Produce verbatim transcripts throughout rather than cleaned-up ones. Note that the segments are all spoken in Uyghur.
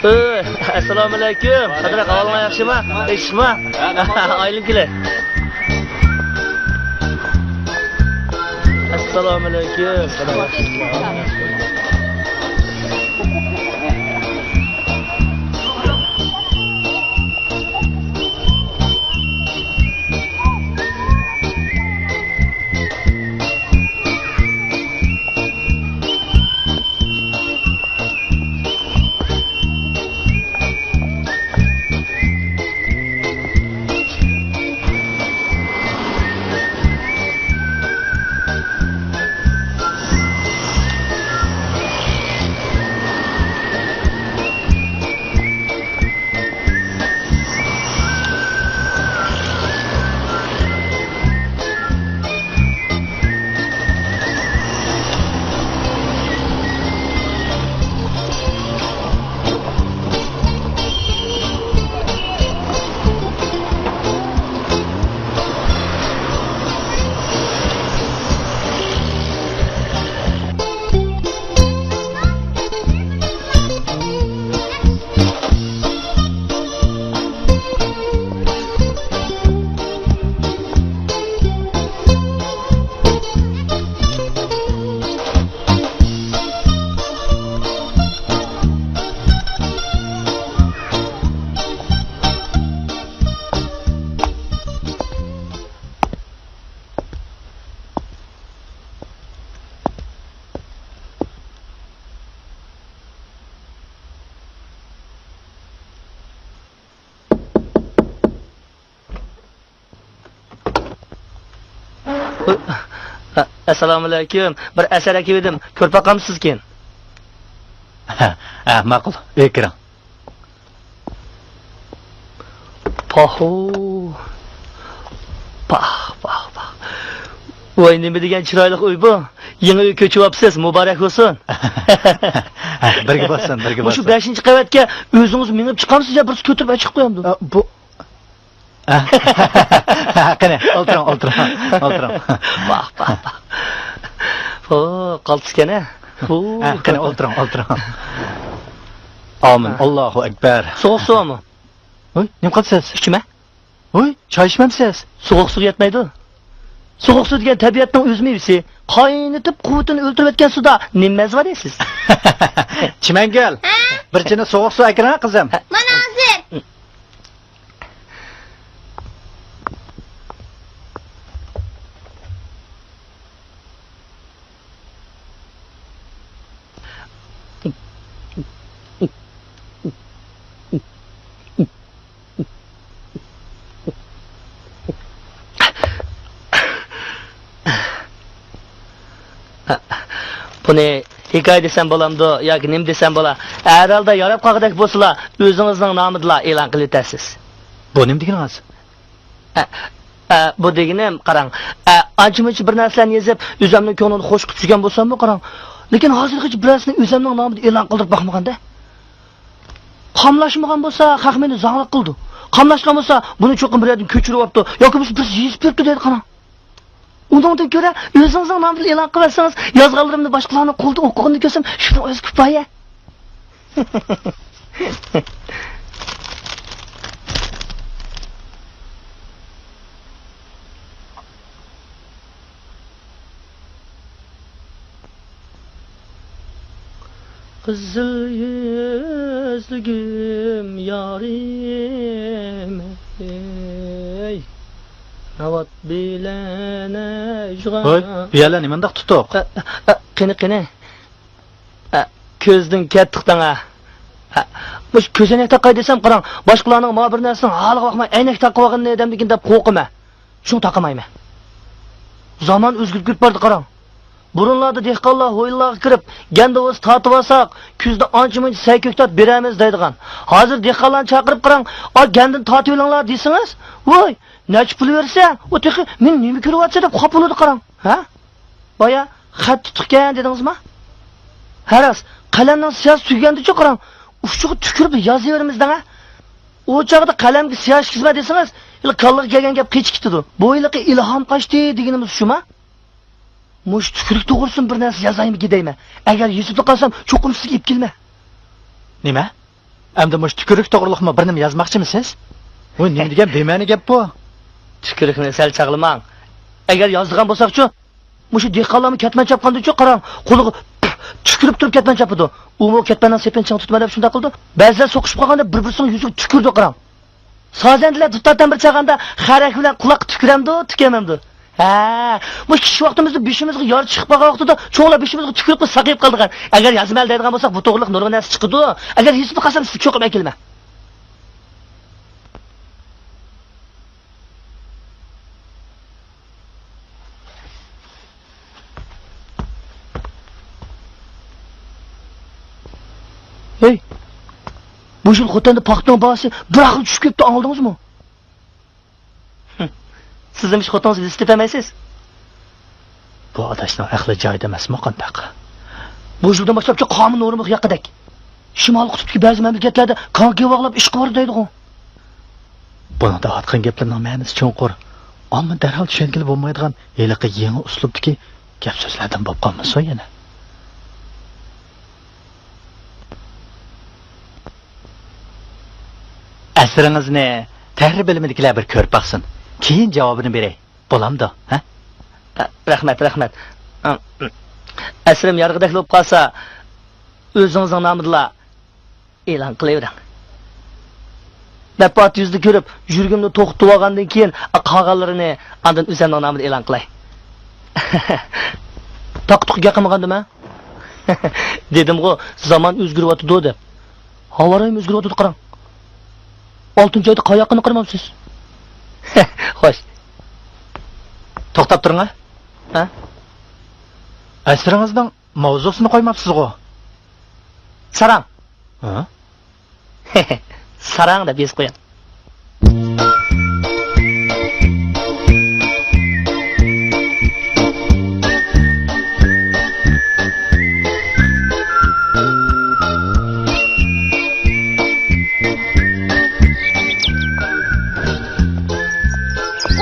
ئەسسالامۇئەلەيكۇم. قادىر ئاكا، ئەھۋالىڭلار ياخشىما؟ ئىشما؟ ئايلىنىپ كېلە. ئەسسالامۇئەلەيكۇم. ئەسسالامۇئەلەيكۇم. بىر ئەسەر ئەكىۋىدىم. كۆرۈپ باقامسىزكىن؟ ھە، ھە، ماقۇل. ئۆيگە كىرىڭ. پاھۇ. پاھ، پاھ، پاھ. ۋاي، نېمە دېگەن چىرايلىق ئۆي بۇ. يېڭى ئۆي كۆچۈۋاپسىز، مۇبارەك بولسۇن. بىرگە بولسۇن، بىرگە مۇشۇ بولسۇن. بەشىنچى قەۋەتكە ئۆزىڭىز مېڭىپ چىقامسىز يا بىرسى كۆتۈرۈپ ئەچىقىپ قويامدۇ؟ ئە، بۇ، ئە. قېنى، ئولتۇرۇڭ، ئولتۇرۇڭ، ئولتۇرۇڭ. ۋاھ، ۋاھ، ۋاھ. ھو، قالتىسكەن ھە. ھو. ھە، قېنى، ئولتۇرۇڭ، ئولتۇرۇڭ. ئامىن، ھە. ئاللاھۇ ئەكبەر. سوغۇق سۇ بارمۇ؟ ھوي، نېمە قىلىسىز؟ ئىچىمە. ھوي، چاي ئىچمەمسىز؟ سوغۇق سۇ يەتمەيدۇ. سوغۇق سۇ دېگەن تەبىئەتنىڭ ئۆز مېۋىسى. قاينىتىپ، قۇۋۋىتىنى ئۆلتۈرۈۋەتكەن سۇدا نېمە مەززە بار دەيسىز؟ چىمەنگۈل، بىر چىنە سوغۇق سۇ ئەكىرىڭە، قىزىم. مانا ھازىر. بۇنى ھېكايە دېسەم بولامدۇ ياكى نېمە دېسەم بولا؟ ھەر ھالدا ياراپ قالغۇدەك بولسىلا، ئۆزىڭىزنىڭ نامىدىلا ئېلان قىلىۋېتەرسىز. بۇ نېمە دېگىنىڭىز؟ ئە، ئە، بۇ دېگىنىم، قاراڭ، ئە، ئانچە-مۇنچە بىر نەرسىلەرنى يېزىپ، ئۆزۈمنىڭ كۆڭلىنى خۇش قىلىپ يۈرگەن بولساممۇ، قاراڭ، لېكىن ھازىرغىچە بىرەرسىنى ئۆزۈمنىڭ نامىدا ئېلان قىلدۇرۇپ باقمىغان-دە. قاملاشمىغان بولسا، خەق مېنى زاڭلىق قىلىدۇ. قاملاشقان بولسا، بۇنى چوقۇم بىر يەردىن كۆچۈرۈۋاپتۇ ياكى بولمىسا بىرسى يېزىپ بېرىپتۇ دەيدۇ، قاراڭ. ئۇنىڭدىن كۆرە ئۆزىڭىزنىڭ نامىدىن ئېلان قىلىۋەتسىڭىز، يازغانلىرىمنى باشقىلارنىڭ قولىدا ئوقۇغىنىنى كۆرسەم، شۇنىڭ ئۆزى كۇپايە. قىزىل يۈزلۈگۈم يارىم، ئەي، ناۋات بىلەن ئەجغا. ھوي، بۇ يەرلەر نېمانداق تۇتۇق؟ ئە، ئە، قېنى، قېنى. ئە، كۆزدىن كەتتۇق دەڭ، ئە. ئە، مۇشۇ كۆزەينەك تاقاي دېسەم، قاراڭ، باشقىلارنىڭ مانا بىر نەرسىنىڭ ھالىغا باقماي ئەينەك تاقىۋالغىنىنى دەمدىكىن دەپ قورقىمەن. شۇڭا تاقىمايمەن. زامان ئۆزگىرىپ كېتىپ باردى، قاراڭ. بۇرۇنلاردا دېھقانلار ھويلىلارغا كىرىپ، گەندە بولسا تارتىۋالساق، كۈزدە ئانچە-مۇنچە سەي-كۆكتات بېرەرمىز دەيدىغان. ھازىر دېھقانلارنى چاقىرىپ قاراڭ، ئا، گەندىنى تارتىۋېلىڭلار دېسىڭىز، ۋوي، نەچچە پۇل بېرىسەن؟ ئۇ تېخى مېنى نېمە كۆرۈۋاتىسەن دەپ خاپا بولىدۇ، قاراڭ. ھە؟ بايا خەت تۇتۇقكەن دېدىڭىزما؟ ھە راست، قەلەمنىڭ سىياسى تۈگىگەندىچۇ قاراڭ، ئۇچىغا تۈكۈرۈپ يازىۋېرىمىز دەڭە. ئۇ چاغدا قەلەمگە سىياھ ئىشكىزمە دېسىڭىز، ھېلى كاللىغا كەلگەن گەپ قېچىپ كېتىدۇ. بۇ ھېلىقى ئىلھام قاچتى دېگىنىمىز شۇما؟ مۇشۇ تۈكۈرۈك توغرىسىدىن بىر نەرسە يازايمىكىن دەيمەن. ئەگەر يېزىپلا قالسام، چوقۇم سىزگە ئېلىپ كېلىمەن. نېمە؟ ئەمدى مۇشۇ تۈكۈرۈك توغرىلىقمۇ بىر نېمە يازماقچىمۇسىز؟ ۋۇ نېمە دېگەن بىمەنە گەپ بۇ؟ تۈكۈرۈكنى سەل چاغلىماڭ. ئەگەر يازىدىغان بولساقچۇ، مۇشۇ دېھقانلارمۇ كەتمەن چاپقاندىچۇ، قاراڭ، قولىغا تۈكۈرۈپ تۇرۇپ كەتمەن چاپىدۇ. ئۇمۇ كەتمەننىڭ سېپىنى چىڭ تۇتىمەن دەپ شۇنداق قىلىدۇ. بەزىلەر سوقۇشۇپ قالغاندا بىر-بىرسىنىڭ يۈزىگە تۈكۈرىدۇ، قاراڭ. سازەندىلەر دۇتار تەمبۇر چالغاندا خەرەك بىلەن قۇلاققا تۈكۈرەمدۇ، تۈكۈرمەمدۇ؟ ھە، مۇشۇ كىچىك ۋاقتىمىزدا بېشىمىزغا يارا چىقىپ قالغان ۋاقتىدا چوڭلار بېشىمىزغا تۈكۈرۈپ قويۇپ ساقىيىپ قالىدىغان. ئەگەر يازىمەن دەيدىغان بولساق، بۇ توغرىلىق نۇرغۇن نەرسە چىقىدۇ. ئەگەر يېزىپلا قالسام، سىزگە چوقۇم ئەكېلىمەن. ھەي، بۇ يىل خوتەندە پاختىنىڭ باھاسى بىر ئاخىر چۈشۈپ كەتتى، ئاڭلىدىڭىزمۇ؟ سىزمۇ ئىش خوتۇنىڭىزغا ۋىزىت تېپەلمەيسىز؟ بۇ ئاداشنىڭ ئەقلى جايىدا ئەمەسمۇ قانداق؟ بۇ يىلدىن باشلاپچۇ قانۇن نورمىغا ياققىدەك. شىمالىي قۇتۇپتىكى بەزى مەملىكەتلەردە كانكى باغلاپ ئىشقا بارىدۇ دەيدىغۇ. بۇنىڭ دەۋاتقان گەپلىرىنىڭ مەنىسى چوڭقۇر، ئەمما دەرھال چۈشەنگىلى بولمايدىغان ھېلىقى يېڭى ئۇسلۇبتىكى گەپ سۆزلەردىن بولۇپ قالمىسۇن يەنە. ئەسىرىڭىزنى تەھرىر بۆلۈمىدىكىلەر بىر كۆرۈپ باقسۇن. كېيىن جاۋابىنى بېرەي. بولامدۇ، ھە؟ رەھمەت، رەھمەت. ئەسىرىم يارىغۇدەكلا بولۇپ قالسا، ئۆزىڭىزنىڭ نامىدىلا ئېلان قىلىۋېرىڭ. مەنپەئەت يۈزىنى كۆرۈپ، يۈرىكىمنى توختىتىۋالغاندىن كېيىن، قالغانلىرىنى ئاندىن ئۆزۈمنىڭ نامىدا ئېلان قىلاي. تاقا-تۇقا گەپ قىلمىغاندىم ھە؟ دېدىمغۇ، زامان ئۆزگىرىۋاتىدۇ دەپ. ھاۋا رايىمۇ ئۆزگىرىۋاتىدۇ، قاراڭ. ئالتىنچى ئايدا قاياققىنى قارىمامسىز؟ خوش. توختاپ تۇرۇڭ ھە. ھە؟ ئەسىرىڭىزنىڭ ماۋزۇسىنى قويماپسىزغۇ؟ ساراڭ. ھە؟ ساراڭ دەپ يېزىپ قويۇڭ.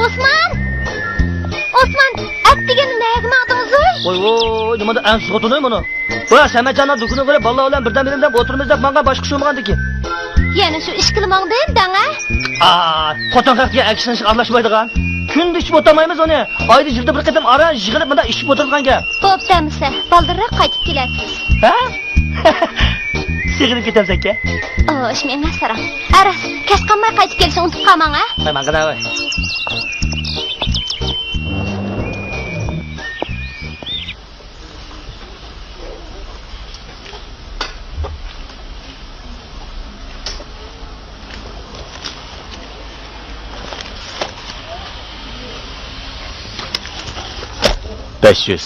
ئوسمان! ئوسمان، ئەتىگەن نەگە ماڭدىڭىز؟ ۋوي، ۋوي، نېمانداق ئەنسىز خوتۇن ئەي مانا. ۋاي، سەمەتجاننىڭ دۇكىنىغا بېرىپ، بالىلار بىلەن بىردەم بېرىمىز دەپ ئولتۇرىمىز دەپ ماڭغان، باشقا ئىش بولمىغاندىكىن. يەنە شۇ ئىشكىلا ماڭدىم دەڭە. ئا، خوتۇن خەق دېگەن ئەكسىنىڭ ئىشىغا ئارىلاشمايدىغان. كۈندە ئىچىپ ئولتۇرمايمىز ئۇنى. ئايدا يىلدا بىر قېتىم ئاران يىغىلىپ مۇنداق ئىچىپ ئولتۇرىدىغان گەپ. بوپتۇ ئەمىسە، بالدۇرراق قايتىپ كېلەرسىز. ھە؟ سېغىنىپ كېتەمسەنكەن؟ ئۇ ئىشمۇ ئەمەس ساراڭ. ھە راست، كەچ قالماي قايتىپ كېلىشنى ئۇنتۇپ قالماڭ ھە. ۋاي ماڭغىنا ۋاي. بەش يۈز.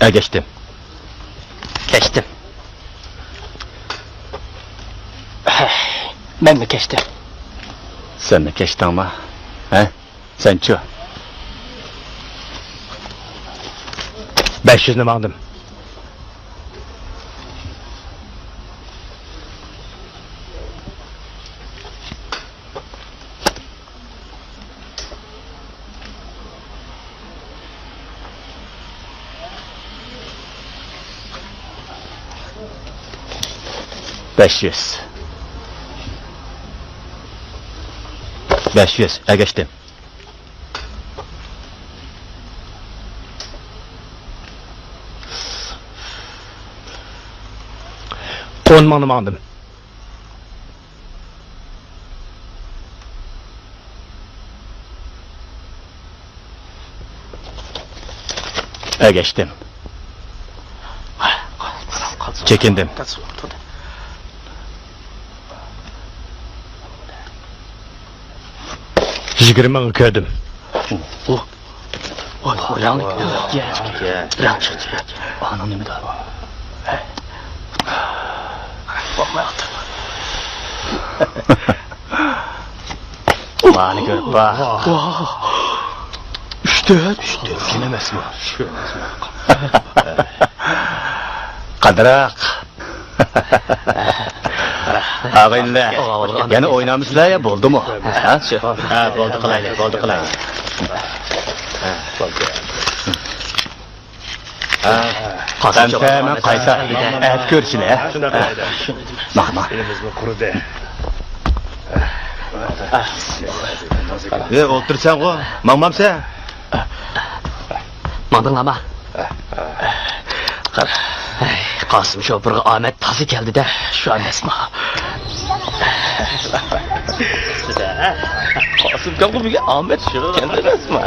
ئەگەشتىم. كەچتىم. مەنمۇ كەچتىم. سەنمۇ كەچتىڭما؟ ھە؟ سەنچۇ؟ بەش يۈزنى ماڭدىم. بەش يۈز. بەش يۈز، ئەگەشتىم. ئون مىڭنى ماڭدىم. ئەگەشتىم. چېكىندىم. يىگىرمە مىڭ كۆردۈم. ۋاي، ۋاي، رەڭلىك. رەڭ چىقتى. ئانىڭ نېمىدە؟ مانى كۆرۈپ باق. ئۈچ تۆت. ئۈچ تۆت. شۇ ئەمەسمۇ؟ شۇ ئەمەسمۇ؟ قادىراق. ئاغىنىلەر، يەنە ئوينامسىلەر يا بولدىمۇ؟ ھە؟ ھە، بولدى قىلايلى، بولدى قىلايلى. ھە، بولدى. ھە. قاسىم، قاسىم، مەن قايسا؟ ئەتە كۆرۈشىلى، ھە؟ شۇنداق بولىدۇ. ماڭ، ماڭ. ئېلىمىزمۇ قۇرۇدى. ئە، ئولتۇرساڭغۇ، ماڭمامسەن؟ ماڭدىڭلارما؟ قارا. ئەي، قاسىم شوپۇرغا ئامەت تازا كەلدى-دە، شۇ ئەمەسمۇ؟ قاسىمكامغا بۈگۈن ئامەت كەلدى ئەمەسمۇ؟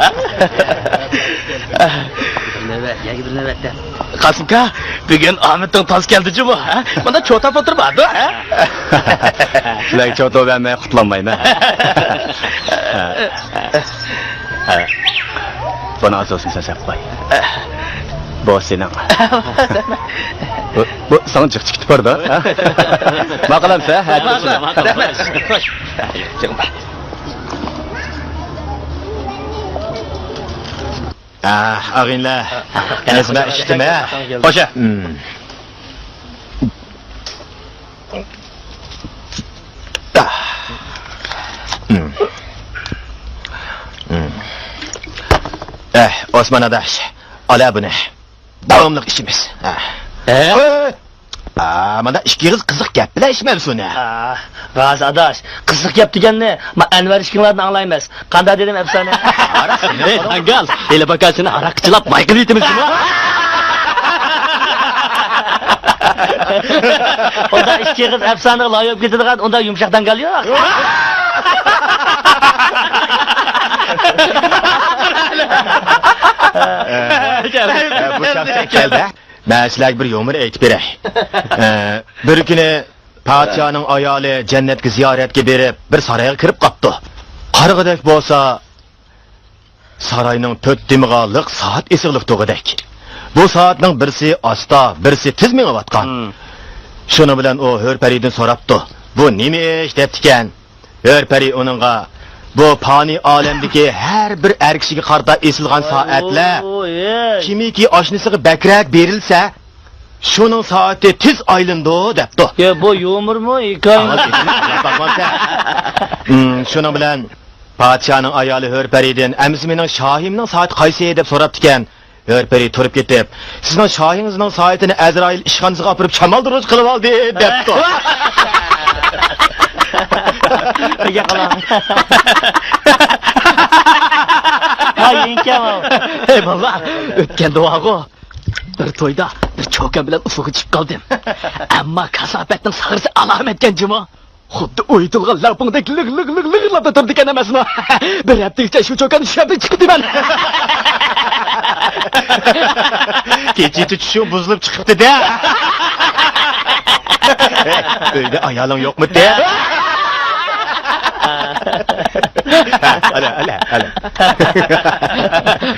بىر نۆۋەت، يەنە بىر نۆۋەت دەپ. قاسىمكا، بۈگۈن ئامىتىڭ تاز كەلدى جۇمۇ، ھە؟ مانا چوتا پوتۇر باردۇ، ھە؟ سىلەرگە چوتا بەرمەي قۇتۇلالمايمەن. بۇنى ئاز بولسۇن سەن سەپ قوي. بۇ سېنىڭ. بۇ، بۇ ساڭا جىق چىقىپ باردا، ھە؟ ماقۇلامسە، ھە؟ ماقۇل، ماقۇل. خوش. ھە، ئاغىنىلەر، ئەزمە ئىشتىمە. خوشە. ئە، ئوسمان ئاداش، ئالا بۇنى. داۋاملىق ئىچىمىز. ئە؟ ئە، مانا ئىككى ئېغىز قىزىق گەپ بىلەن ئىچمەمسۇن، ھە؟ ئا، راست ئاداش، قىزىق گەپ دېگەننى ما ئەنۋەر ئىككىڭلاردىن ئاڭلايمىز. قانداق دېدىم ئەپسانە؟ ھەي، داڭگال، ھېلى باكا سېنى ھاراققا چىلاپ مايقىلىۋېتىمىز جۇمۇ. ئۇنداق ئىككى ئېغىز ئەپسانىگە لايىق بولۇپ كېتىدىغان ئۇنداق يۇمشاق داڭگال يوق. ئە، بۇ شەخس كەلدى. مەن سىلەرگە بىر يۇمۇر ئېيتىپ بېرەي. ئە، بىر كۈنى پادىشاھنىڭ ئايالى جەننەتكە زىيارەتكە بېرىپ، بىر سارايغا كىرىپ قاپتۇ. قارىغۇدەك بولسا، ساراينىڭ تۆت تېمىغا لىق سائەت ئېسىقلىق تۇرغۇدەك. بۇ سائەتنىڭ بىرسى ئاستا، بىرسى تېز مېڭىۋاتقان. شۇنىڭ بىلەن ئۇ ھۆر پەرىدىن سوراپتۇ، «بۇ نېمە ئىش؟» دەپتىكەن. ھۆر پەرى ئۇنىڭغا، «بۇ پانىي ئالەمدىكى ھەر بىر ئەر كىشىگە قارىتا ئېسىلغان سائەتلەر، كىمكى ئاشنىسىغا بەكرەك بېرىلسە، شۇنىڭ سائىتى تېز ئايلىنىدۇ» دەپتۇ. يا، بۇ يۇمۇرمۇ، ھېكايىمۇ؟ شۇنىڭ بىلەن پادىشاھنىڭ ئايالى ھۆر پەرىدىن، «ئەمىسە مېنىڭ شاھىمنىڭ سائىتى قايسى؟» دەپ سوراپتىكەن. ھۆر پەرى تۇرۇپ كېتىپ، «سىزنىڭ شاھىڭىزنىڭ سائىتىنى ئەزرائىل ئىشخانىسىغا ئاپىرىپ شامالدۇرغۇچ قىلىۋالدى» دەپتۇ. نېگە قالاڭ؟ ۋاي، يېڭىكەن ئۇ. ھەي، بالىلار، ئۆتكەن دۇئاغۇ. بىر تويدا بىر چوكان بىلەن ئۇسسۇلغا چىقىپ قالدىم. ئەمما كاساپەتنىڭ ساغرىسى ئالامەتكەن جۇمۇ. خۇددى ئويۇتۇلغان لەڭپۇڭدەك لىغ، لىغ، لىغ، لىغىرلاپلا تۇرىدىكەن ئەمەسمۇ؟ بىر ھەپتىگىچە شۇ چوكاننى چۈشۈرمەي چىقىپتىمەن. كېچىچە چۈشۈڭ بۇزۇلۇپ چىقىپتۇ-دە. ئۆيدە ئايالىڭ يوقمىدى؟ ئەلە، ئەلە، ئەلە.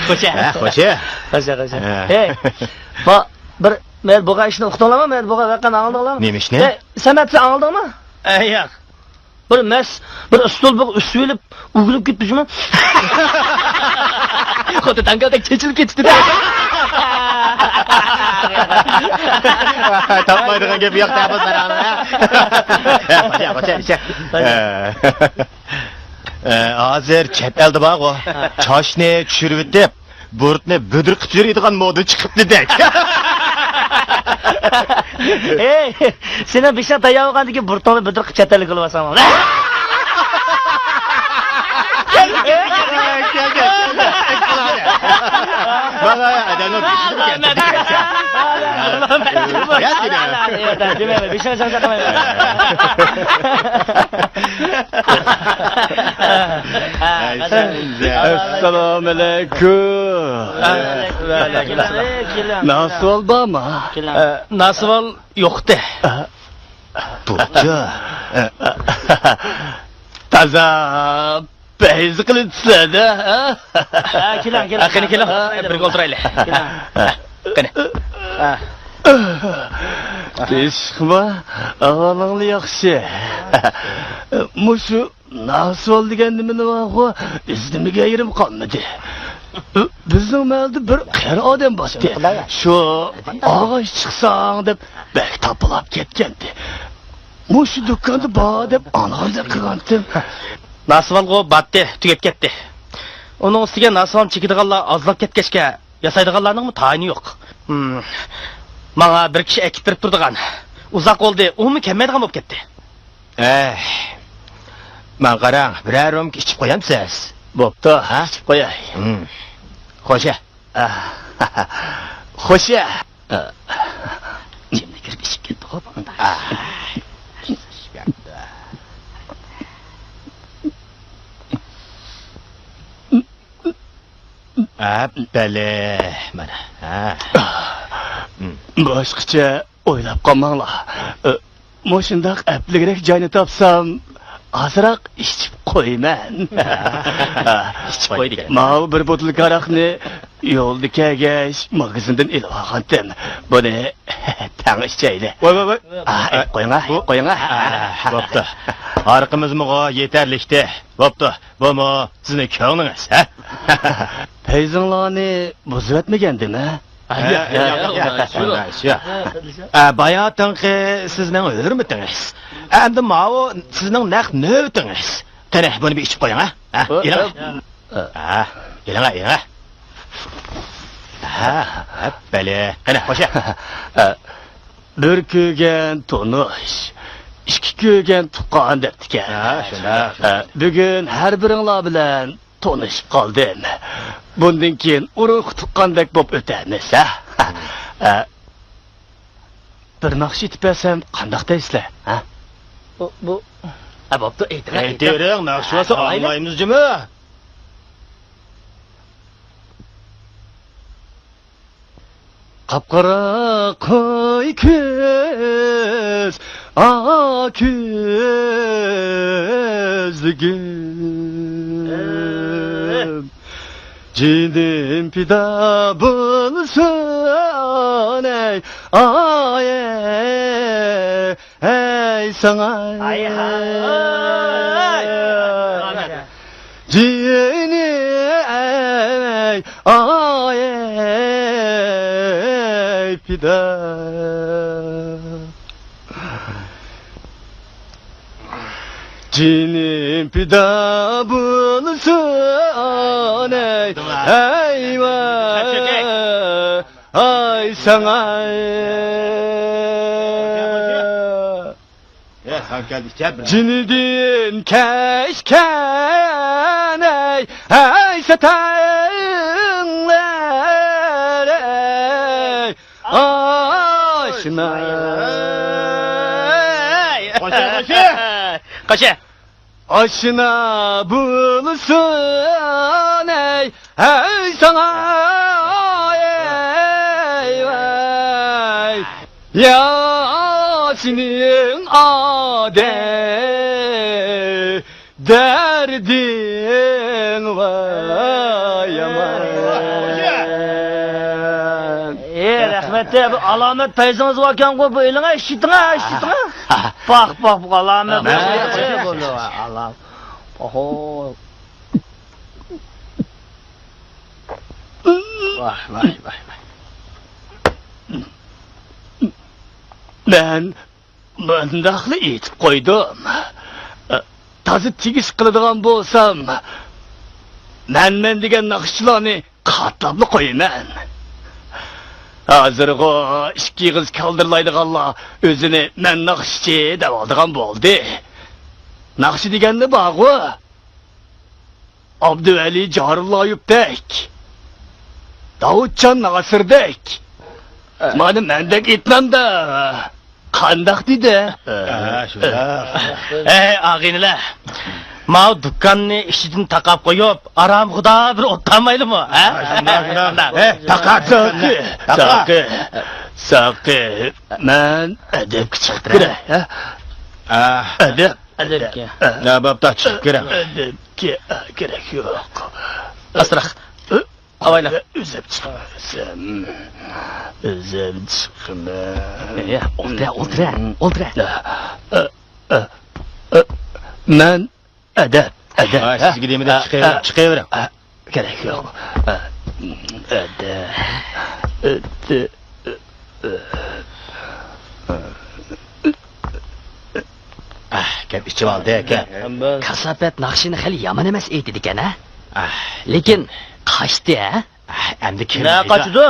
خوشە. ھە، خوشە. خوشە، خوشە. ھە. ھەي، بۇ بىر مەيەر بولغان ئىشنى ئۇقتۇڭلارمۇ؟ مەيەر بولغان ۋەقەنى ئاڭلىدىڭلارمۇ؟ نېمە ئىشنى؟ ھەي، سەمەت، سەن ئاڭلىدىڭمۇ؟ ئەي، ياق. بىر مەس، بىر ئۇسسۇل بىر ئۈسۈۋېلىپ ئۆگۈلۈپ كېتىپتۇ جۇمۇ. خۇددى تەڭگەلدەك چېچىلىپ كېتىپتۇ-دە. تاپمايدىغان گەپ يوق-دە بۇ ساراڭنىڭ، ھە؟ ئە، ھازىر چەت ئەلدە بارغۇ، چاچنى چۈشۈرۈۋېتىپ، بۇرۇتنى بۈدۈر قىلىپ يۈرىدىغان مودا چىقىپتۇ-دەك. ھەي، سېنىڭ بېشىڭ تەييار بولغاندىن كېيىن بۇرۇتۇڭنى بۈدۈر قىلىپ چەت ئەلگە يوللىۋالساڭ. بېشىڭ چاقچاق قىلمايمەن. ئەسسالامۇ ئەلەيكۇم. ۋەئەلەيكۇم ئەسسالام. ناسىۋال بارمۇ؟ ئە، ناسىۋال يوقتى. بوپتۇ. تازا پەيز قىلىپسەن، ھە؟ ھە، كېلىڭ، كېلىڭ. ھە، قېنى، كېلىڭ. ھە، بىرگە ئولتۇرايلى. كېلىڭ. ھە، قېنى. ھە. تىنچلىقمۇ؟ ئەھۋالىڭلار ياخشى. مۇشۇ ناسىۋال دېگەن نېمىنى بارغۇ، ئىزدىمىگەن يېرىم قالمىدى. بىزنىڭ مەھەللىدە بىر قېرى ئادەم بارتتى. شۇ ئاغاچ چىقساڭ دەپ بەك تاپىلاپ كەتكەنتى. مۇشۇ دۇكاندا بار دەپ ئاڭلىغاندەك قىلغانتىم. ناسىۋالغۇ بارتتى، تۈگەپ كەتتى. ئۇنىڭ ئۈستىگە ناسىۋالنى چېكىدىغانلار ئازلاپ كەتكەچكە، ياسايدىغانلارنىڭمۇ تايىنى يوق. ھىم. ماڭا بىر كىشى ئەكېتىپ بېرىپ تۇرىدىغان. ئۇزاق بولدى، ئۇمۇ كەلمەيدىغان بولۇپ كەتتى. ئەي، ماڭا قاراڭ، بىرەر رومكا ئىچىپ قويامسىز؟ بوپتۇ، ھە؟ ئىچىپ قوياي. ھىم. خوشە. ئاھ. خوشە. ئاھ. ئىچىمدە كىرىپ ئىچىپ كەتتىغۇ بۇ. ئاھ. ئەپپەلە، مانا، ھە. باشقىچە ئويلاپ قالماڭلار. ئە، مۇشۇنداق ئەپلىكرەك جاينى تاپسام، ئازراق ئىچىپ قويىمەن. ئىچىپ قوي دېگەن. ماۋۇ بىر بوتۇلكا ھاراقنى يولدا كەلگەچ ماگىزىندىن ئېلىپ ئالغانتىم. بۇنى تەڭ ئىچەيلى. ۋاي، ۋاي، ۋاي. ئا، ئە، قويۇڭا، بۇ، قويۇڭا. ئا، بوپتۇ. ھاراقىمىزمۇغۇ يېتەرلىكتى. بوپتۇ، بۇمۇ سىزنىڭ كۆڭلىڭىز، ھە؟ پەيزىڭلارنى بۇزۇۋەتمىگەندىم، ھە؟ ھە، ھە، ھە، ھە، ھە، شۇنداق، شۇ. ئە، باياتىنقى سىزنىڭ ھۆرمىتىڭىز. ئەمدى ماۋۇ سىزنىڭ نەق نۆۋىتىڭىز. قېنى، بۇنى بىر ئىچىپ قويۇڭ، ھە؟ ھە، ئېلىڭ. ھە، ئېلىڭ، ئېلىڭ. ھە، ھە، بەلى. قېنى، خوشە. ھە. بىر كۆرگەن تونۇش، ئىككى كۆرگەن تۇغقان دەپتىكەن. ھە، شۇنداق. ھە، بۈگۈن ھەر بىرىڭلار بىلەن تونۇشۇپ قالدىم. بۇندىن كېيىن ئۇرۇق تۇغقاندەك بولۇپ ئۆتەرمىز، ھە؟ ھە، بىر ناخشا ئېيتىپ بەرسەم قانداق دەيسىلەر، ھە؟ بۇ، بۇ، ھە، بوپتۇ، ئېيتىڭ، ئېيتىڭ. ئېيتىۋېرىڭ، ناخشا بولسا ھە، ئاڭلايمىز جۇمۇ. قاپقارا قوي كۆز، ئاق كۆزلۈكۈم. جېنىم پىدا بولسۇن، ئەي، ئاي، ئەي. ھەي ساڭا. ھەي، ھەي. جېنىم ئەي، ئاي، ئەي، پىدا. جېنىم پىدا بولسۇن، ئەي، ئەي، ۋاي. ئاي ساڭا. جېنىدىن كەچكەن ئەي، ئەي ساتاڭلار ئەي، ئاشنا. قوشە، قوشە. قوشە. ئاشنا بولسۇن ئەي، ئەي ساڭا، ئەي ۋاي. يا سېنىڭ ئادەم دەردىڭ ۋاي يامان. ئەي رەھمەت، بۇ ئالامەت پەيزىڭىز باركەنغۇ، بۇ ئېلىڭە، ئىشلىتىڭە، ئىشلىتىڭە. پاخ، پاخ، بۇ ئالامەت. ئالامەت. ئوھو. ۋاھ، ۋاھ، ۋاھ، ۋاھ. مەن مۇنداقلا ئېيتىپ قويدۇم. تازا تېگىش قىلىدىغان بولسام، مەنمەن دېگەن ناخشىچىلارنى قاتلاپلا قويىمەن. ھازىرغۇ ئىككى ئېغىز كالدىرلايدىغانلار ئۆزىنى مەن ناخشىچى دەۋالىدىغان بولدى. ناخشا دېگەندە بارغۇ، ئابدۇۋەلى جارۇللايېۋتەك، داۋۇتجان ناسىردەك، مانا مەندەك ئېيتمامدا قانداق دېدى؟ ھە، شۇنداق. ئەي ئاغىنىلەر، ماۋۇ دۇكاننى ئىچىدىن تاقاپ قويۇپ، ئارامغا خۇدا بىر ئولتۇرمايلىمۇ، ھە؟ شۇنداق، شۇنداق. ھە، تاقا، ساقى، تاقا. ساقى، ساقى. مەن ئەدەپكە چىقىپ كىرەي، ھە؟ ھە. ئەدەپ. ئەدەپكە. ھە، بوپتۇ، چىقىپ كىرەڭ. ئەدەپكە كېرەك يوق. ئاستىراق. ئاۋايلا. ئۆزۈم چىقىمەن. ئۆزۈم چىقىمەن. ئولتۇرە، ئولتۇرە، ئولتۇرە. مەن ئەدەپ، ئەدەپ. ھە، سىزگە دېمىدىم، چىقىۋېرىڭ، چىقىۋېرىڭ. كېرەك يوق. ئەدەپ. ئەدەپ. ئەھ، كەپ ئىچىۋالدى، كەپ. كاساپەت ناخشىنى خېلى يامان ئەمەس ئېيتىدىكەن، ھە؟ ئەھ. لېكىن قاچتى، ھە؟ ئەھ، ئەمدى كىم نە قاچىدۇ؟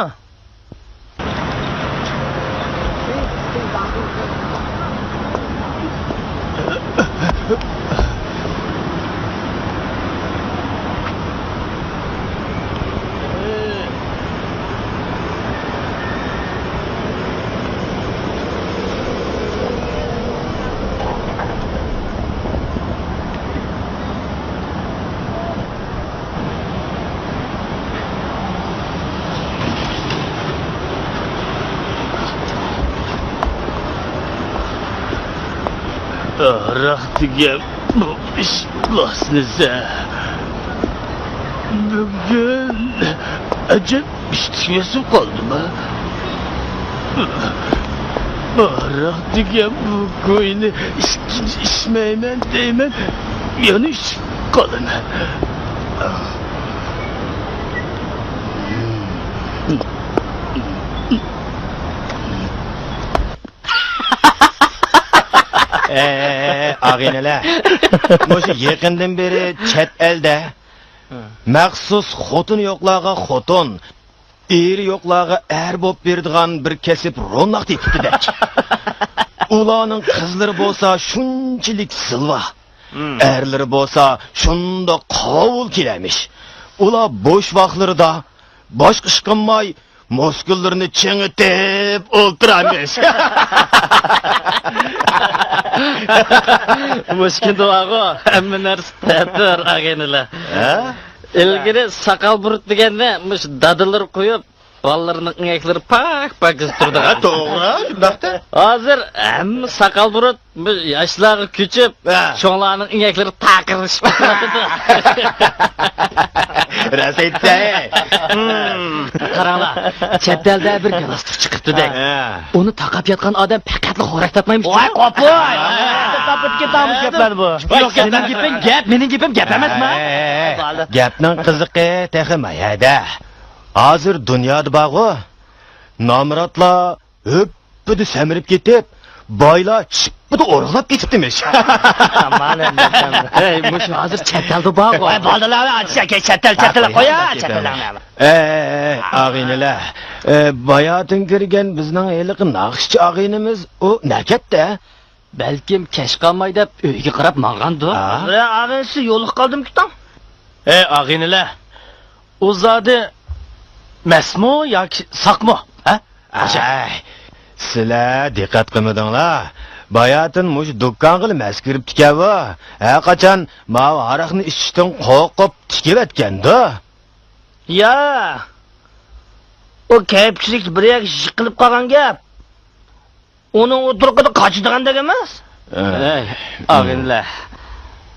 ئاراق دېگەن بۇ ئىش بولمىسا، بۈگۈن ئەجەب ئىشتىكمەسۇ قالدىما؟ ئاراق دېگەن بۇ گۇينى ئىككىنچى ئىچمەيمەن دەيمەن، يەنە ئىچىپ قالىمەن. ئەي، ئەي، ئەي، ئاغىنىلەر. مۇشۇ يېقىندىن بېرى چەت ئەلدە مەخسۇس خوتۇنى يوقلارغا خوتۇن، ئېرى يوقلارغا ئەر بولۇپ بېرىدىغان بىر كەسىپ روناق تېپىپتىدەك. ئۇلارنىڭ قىزلىرى بولسا شۇنچىلىك زىلۋا، ئەرلىرى بولسا شۇنداق قاۋۇل كېلەمىش. ئۇلار بوش ۋاقىتلىرىدا باشقا ئىش قىلماي، مۇسكۇللىرىنى چىڭىتىپ ئولتۇرامىش. مۇشۇ كۈندە بارغۇ، ھەممە نەرسە تەتۈر، ئاغىنىلەر. ھە؟ ئىلگىرى ساقال بۇرۇت دېگەننى مۇشۇ دادىلىرى قويۇپ، بالىلىرىنىڭ ئىڭەكلىرى پاك-پاكىز تۇرىدىغان. ھە، توغرا، شۇنداقتا. ھازىر ھەممە ساقال بۇرۇت بۇ ياشلارغا كۆچۈپ، ھە، چوڭلارنىڭ ئىڭەكلىرى تاقىرلىشىپ كېتىۋاتىدۇ. راست ئېيتتى. قاراڭلار، چەت ئەلدە بىر گالاستۇك چىقىپتۇ دەي. ھە. ئۇنى تاقاپ ياتقان ئادەم پەقەتلا خوراك تاپمايمىش. ۋاي، قوپۇي! تاپىدىكى تامۇش گەپلەر بۇ. يوق، مېنىڭ گېپىم گەپ، مېنىڭ گېپىم گەپ ئەمەسما؟ ھە، ھە، ھە. گەپنىڭ قىزىقى تېخى ما يەردە. ھازىر دۇنيادا بارغۇ، نامراتلار ھۆپپىدە سەمرىپ كېتىپ، بايلار چىپپىدە ئورۇقلاپ كېتىپتىمىش. مانا ئەمدى. ھەي، مۇشۇ ھازىر چەت ئەلدە بارغۇ. ۋاي، بالدىلار، چەت ئەل، چەت ئەل، قويا، چەت ئەلنى. ئەي، ئەي، ئەي، ئاغىنىلەر. ئە، باياتىن كىرگەن بىزنىڭ ھېلىقى ناخشىچى ئاغىنىمىز ئۇ نەكەتتە؟ بەلكىم كەچ قالماي دەپ ئۆيگە قاراپ ماڭغاندۇ. ھە؟ ئاغىنىسى يولۇقۇپ قالدىمىكىن؟ ئەي، ئاغىنىلەر، ئۇ زادى مەستمۇ ياكى ساقمۇ؟ ھە؟ ئەي، سىلەر دىققەت قىلمىدىڭلار. باياتىن مۇشۇ دۇكانغىلا مەس كىرىپتىكەن بۇ. ھەر قاچان ماۋۇ ھاراقنى ئىچىشتىن قورقۇپ تىكىۋەتكەندۇ. يا، ئۇ كەيپسىزلىكتە بىر يەرگە يىقىلىپ قالغان گەپ. ئۇنىڭ ئوتتۇرىقىدا قاچىدىغاندەك ئەمەس. ئەي، ئاغىنىلەر،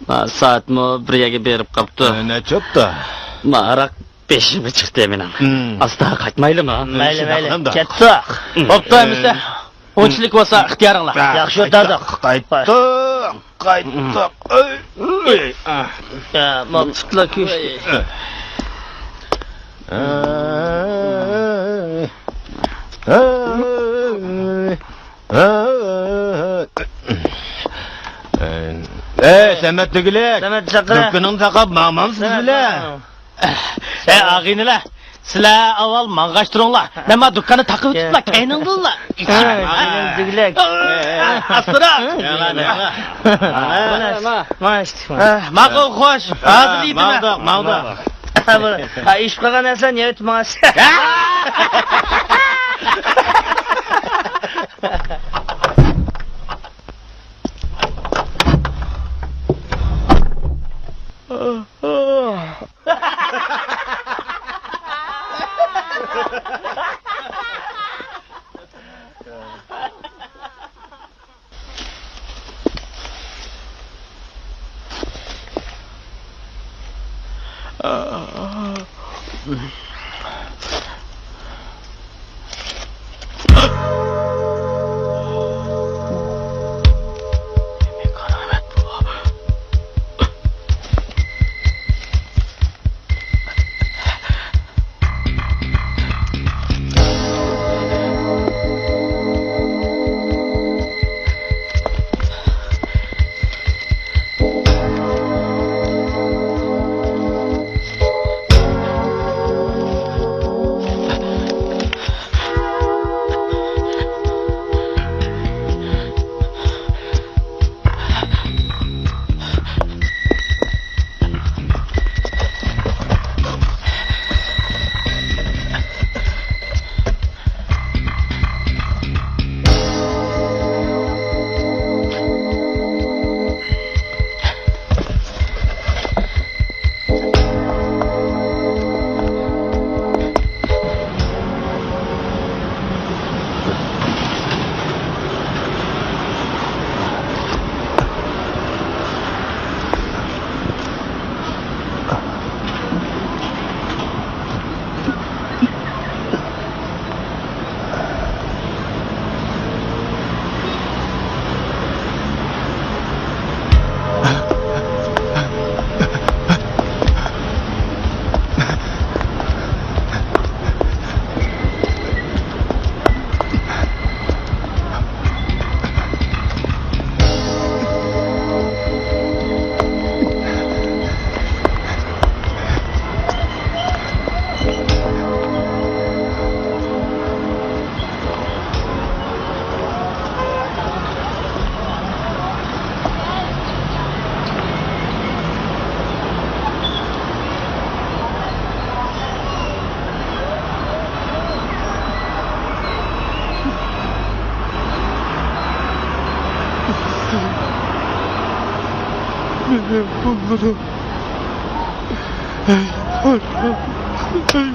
ما سائەتمۇ بىر يەرگە بېرىپ قاپتۇ. ئە، نەچچە بوپتۇ؟ ما ھاراق بېشىمغا چىقتى مېنىڭ. ئاستا قايتمايلىمۇ؟ مەيلى، مەيلى. كەتتۇق. بوپتۇ ئەمىسە. ئۇنچىلىك بولسا ئىختىيارىڭلار. ياخشى ئۆتەردۇق. قايتتۇق. قايتتۇق. ئۆي. ئۆي. ئا. يا، ما پۇتلار كۆشتى. ئۆي. ئۆي. ئۆي. ئەي، سەمەت دېگۈلۈك. سەمەت چاقىرە. دۇكىنىڭنى تاقاپ ماڭمامسىز بىلە؟ ئەي، ئاغىنىلەر، سىلەر ئاۋۋال ماڭغاچ تۇرۇڭلار. مەن ما دۇكاننى تاقىۋېتىپلا، كەينىڭدىنلا ئىچىمەن. ئاغىنىلەر دېگۈلۈك. ئاستىراق. مانا، مانا، مانا. ماقۇل، خوش. ھازىر دېيىمەن. ماڭدۇق، ماڭدۇق. ھە، ئىش قىلغان نەرسىلەرنى يەۋېتىپ ماڭاسىز. مېنىڭ پۇللىرىم. ھەي، ھاي، ھاي.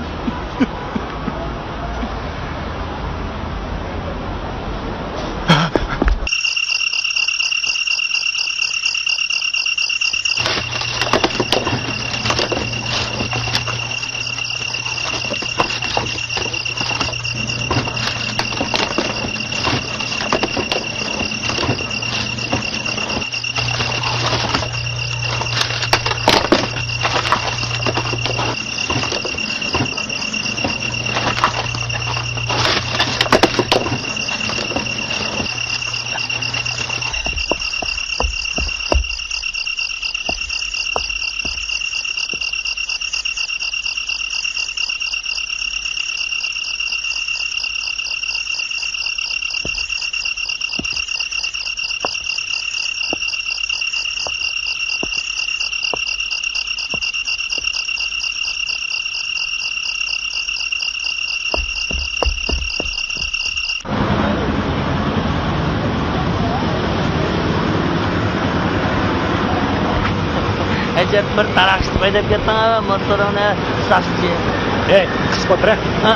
ئەجەب بىر تاراقشىتىپ ھەيدەپ كەتتىڭ ھە موتورۇڭنى، ساقچى. ھەي، قىسىپ ئولتۇر ھە. ھە،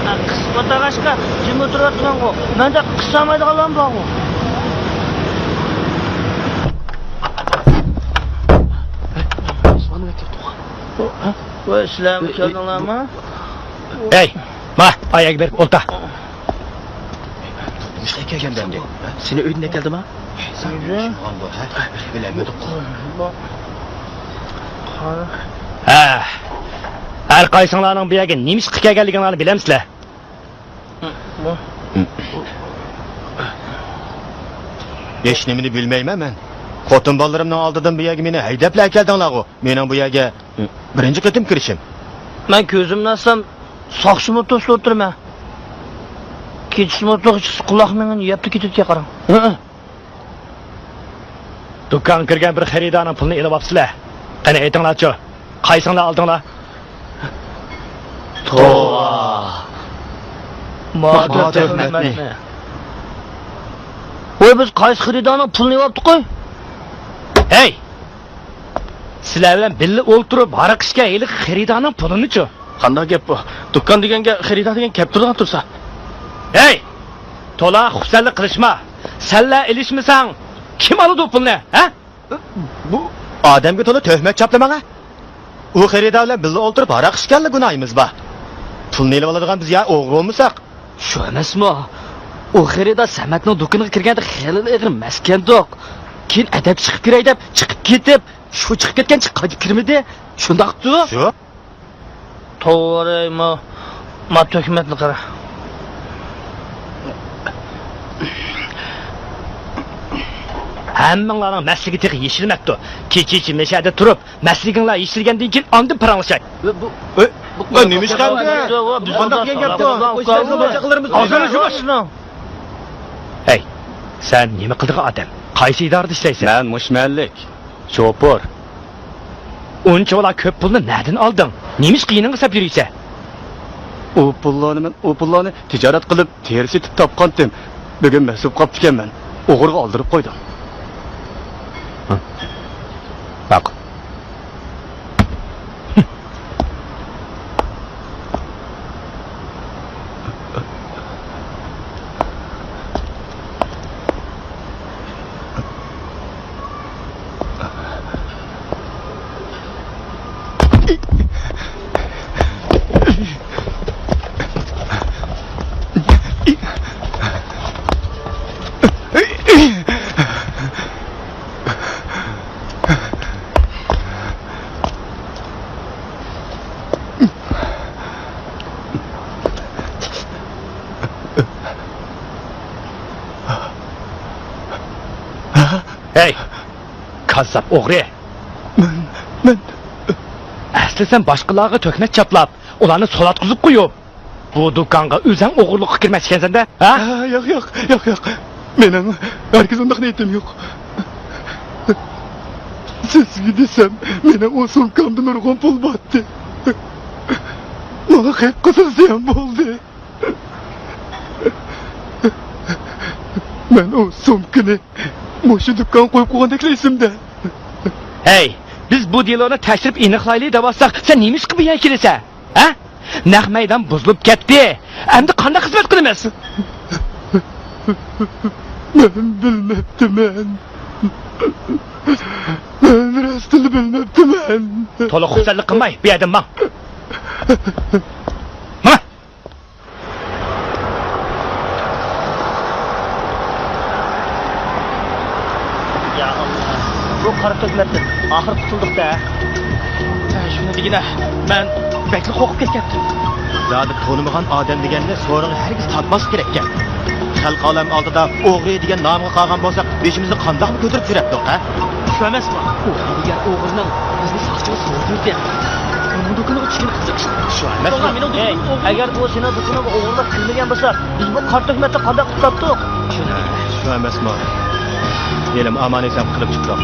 ھە، قىسىپ ئولتۇرغاچقا جىم ئولتۇرۇۋاتىمەنغۇ. مەندە قىسالمايدىغانلارمۇ بارغۇ. ۋاي، سىلەرمۇ كەلدىڭلارمۇ؟ ھەي، ما، ئاياغغا بېرىپ ئولتۇر. نېمىشقا كەلگەن ئەمدى؟ سېنى ئۆيدىن ئەكەلدىما؟ ئۆيدىن؟ بىلەلمىدۇق. ھە، ھەر قايسىڭلارنىڭ بۇ يەرگە نېمىشقا كەلگەنلىكىڭلارنى بىلەمسىلەر؟ ھېچنېمىنى بىلمەيمەن مەن. خوتۇن بالىلىرىمنىڭ ئالدىدىن بۇ يەرگە مېنى ھەيدەپلا ئەكەلدىڭلارغۇ. مېنىڭ بۇ يەرگە بىرىنچى قېتىم كىرىشىم. مەن كۆزۈمنى ئاچسام، ساقچى موتوسىدا ئولتۇرىمەن. كېچىسى موتوسىغا چىقسا، قۇلاق مېڭىنى يەپلا كېتىدىكەن، قاراڭ. ھە؟ دۇكانغا كىرگەن بىر خېرىدارنىڭ پۇلىنى ئېلىۋاپسىلەر. قېنى، ئېيتىڭلارچۇ، قايسىڭلار ئالدىڭلار؟ توۋا! ما تۆھمەتنى. ۋاي، بىز قايسى خېرىدارنىڭ پۇلىنى ئېلىۋاپتۇ، قوي؟ ھەي! سىلەر بىلەن بىللە ئولتۇرۇپ ھاراق ئىچكەن ھېلىقى خېرىدارنىڭ پۇلىنىچۇ؟ قانداق گەپ بۇ؟ دۇكان دېگەنگە خېرىدار دېگەن كەپ تۇرىدىغان تۇرسا. ھەي! تولا خۇپسەنلىك قىلىشما. سەنلا ئېلىشمىساڭ، كىم ئالىدۇ پۇلنى، ھە؟ بۇ ئادەمگە تولا تۆھمەت چاپلىماڭ ھە. ئۇ خېرىدار بىلەن بىللە ئولتۇرۇپ ھاراق ئىچكەنلا گۇناھىمىز بار. پۇلنى ئېلىۋالىدىغان بىز يا ئوغرى بولمىساق. شۇ ئەمەسمۇ؟ ئۇ خېرىدار سەمەتنىڭ دۇكىنىغا كىرگەندە خېلىلا ئېغىر مەسكەندۇق. كېيىن ئەدەپ چىقىپ كىرەي دەپ چىقىپ كېتىپ، شۇ چىقىپ كەتكەنچە قايتىپ كىرمىدى. شۇنداقتۇ؟ شۇ. توۋا، ما، ما تۆھمەتنى قارا. ھەممىڭلارنىڭ مەستلىكى تېخى يېشىلمەپتۇ. كېچىچە مەشەدە تۇرۇپ، مەستلىكىڭلار يېشىلگەندىن كېيىن ئاندىن پاراڭلىشاي. بۇ، بۇ، بۇ، بۇ نېمە ئىش قىلدى؟ بۇ قانداق دېگەن گەپتۇ؟ ھازىرلا يۇمۇش. ھەي، سەن نېمە قىلىدىغان ئادەم؟ قايسى ئىدارىدە ئىشلەيسەن؟ مەن مۇشۇ مەھەللىك. شوپۇر. ئۇنچىۋالا كۆپ پۇلنى نەدىن ئالدىڭ؟ نېمىشقا يېنىڭغا ساپ يۈرىسەن؟ ئۇ پۇللارنى مەن، ئۇ پۇللارنى تىجارەت قىلىپ، تېرە سېتىپ تاپقانتىم. بۈگۈن مەس بولۇپ قاپتىكەنمەن. ئوغرىغا ئالدۇرۇپ قويدۇم. ھە. ماقۇل. ھەي، كاززاپ ئوغرى! مەن، مەن. ئەسلى سەن باشقىلارغا تۆھمەت چاپلاپ، ئۇلارنى سولاققۇزۇپ قويۇپ، بۇ دۇكانغا ئۆزەڭ ئوغرىلىققا كىرمەكچىكەنسەن-دە، ھە؟ ھە، ياق، ياق، ياق، ياق. مېنىڭ ھەرگىز ئۇنداق نىيىتىم يوق. سىزگە دېسەم، مېنىڭ ئۇ سومكامدا نۇرغۇن پۇل بارتتى. ماڭا خەق قىلسا زىيان بولدى. مەن ئۇ سومكىنى مۇشۇ دۇكان قويۇپ قويغاندەكلا ئېسىمدە. ھەي، بىز بۇ دېلونى تەكشۈرۈپ ئېنىقلايلى دەۋاتساق، سەن نېمىشقا بۇ يەرگە كېلىسەن؟ ھە؟ نەق مەيدان بۇزۇلۇپ كەتتى. ئەمدى قانداق خىزمەت قىلىمىز؟ مەن بىلمەپتىمەن. مەن راستىنلا بىلمەپتىمەن. تولا خۇپسەنلىك قىلماي، بۇ يەردىن ماڭ. ماڭ. يا ئاللا، بۇ قارا تۆھمەتتىن ئاخىر قۇتۇلدۇق-دە. ھە، شۇنى دېگىنە، مەن بەكلا قورقۇپ كەتكەنتىم. زادى تونۇمىغان ئادەم دېگەننى سورۇنغا ھەرگىز تارتماسلىق كېرەككەن. خەلق ئالەم ئالدىدا ئوغرى دېگەن نامغا قالغان بولساق، بېشىمىزنى قانداقمۇ كۆتۈرۈپ يۈرەتتۇق، ھە؟ شۇ ئەمەسمۇ؟ ئۇ ھەيدىگەر ئوغرىنىڭ بىزنى ساقچىغا سوتىدى. ئۇنىڭ دۇكىنىغا چۈشكىنى قىزىق ئىش. شۇ ئەمەسمۇ؟ توغرا، مېنىڭ دۇكىنىمغا ئوغرىلىق كىرمىگەن بولسا، بىز بۇ قارا تۆھمەتتە قانداق قۇتۇلاتتۇق؟ شۇ ئەمەسمۇ؟ ھېلىمۇ ئامان-ئېسەن قۇتۇلۇپ چىقتۇق.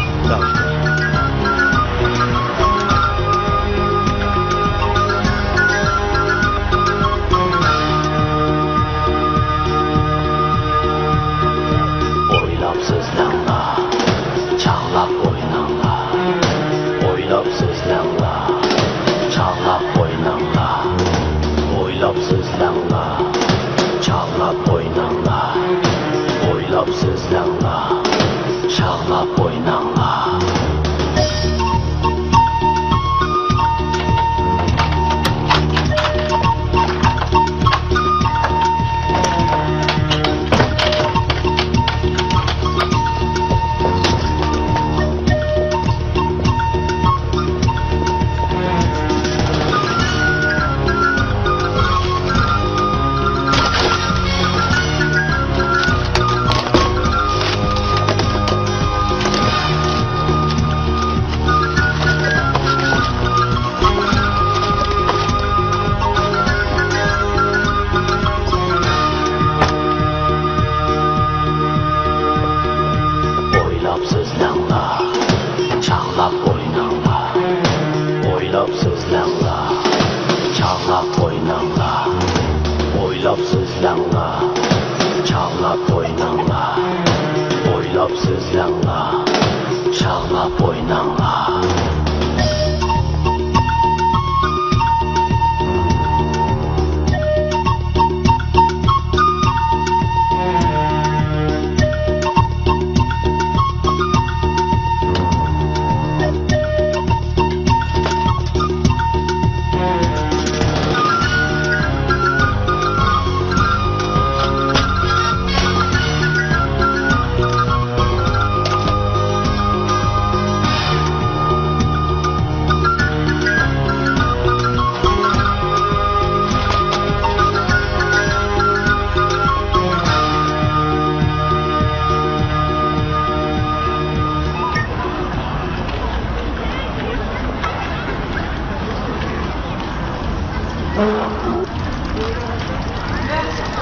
ئويلاپ سۆزلەڭلار، چاغلاپ ئويناڭلار. ئويلاپ سۆزلەڭلار، چاغلاپ ئويناڭلار. ئويلاپ سۆزلەڭلار، چاغلاپ ئويناڭلار. ئويلاپ سۆزلەڭلار، چاغلاپ ئويناڭلار. ئويلاپ سۆزلەڭلار، چاغلاپ ئويناڭلار. ئويلاپ سۆزلەڭلار، چاغلاپ ئويناڭلار. ئويلاپ سۆزلەڭلار، چاغلاپ ئويناڭلار. ئويلاپ سۆزلەڭلار، چاغلاپ ئويناڭلار.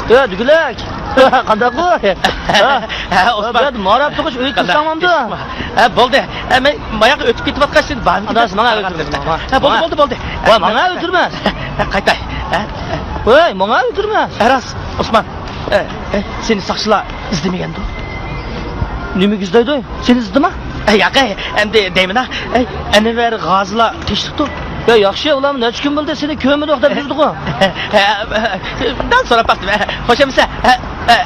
ئۆ، دۈگىلەك! قانداققۇ؟ ھە، ئوسمان. بۇ يەردە ماراپ تۇرغۇچ ئۆيگە كىرسەڭ بولامدۇ؟ ھە، بولدى. ھە، مەن باياقى ئۆتۈپ كېتىۋاتقاچ، بارمىكىن؟ ئاداش، ماڭا ئۆتۈرمەس. ھە، بولدى، بولدى، بولدى. ۋاي، ماڭا ئۆتۈرمەس. قايتاي. ھە؟ ۋاي، ماڭا ئۆتۈرمەس. ھە، راست، ئوسمان. ئە، ئە، سېنى ساقچىلار ئىزدىمىگەندۇ؟ نېمىگە ئىزدەيدۇ؟ سېنى ئىزدىدىما؟ ئە، ياق، ئەي، ئەمدى دەيمىنا. ئەي، ئەنۋەر غازىلار تېشىپتۇ. يا، ياخشى، ئۇلارمۇ نەچچە كۈن بولدى سېنى كۆرمىدۇق دەپ يۈردىغۇ. ھە، ھە، دەل سوراپ باقتىم. ھە، خوش ئەمىسە. ھە، ھە.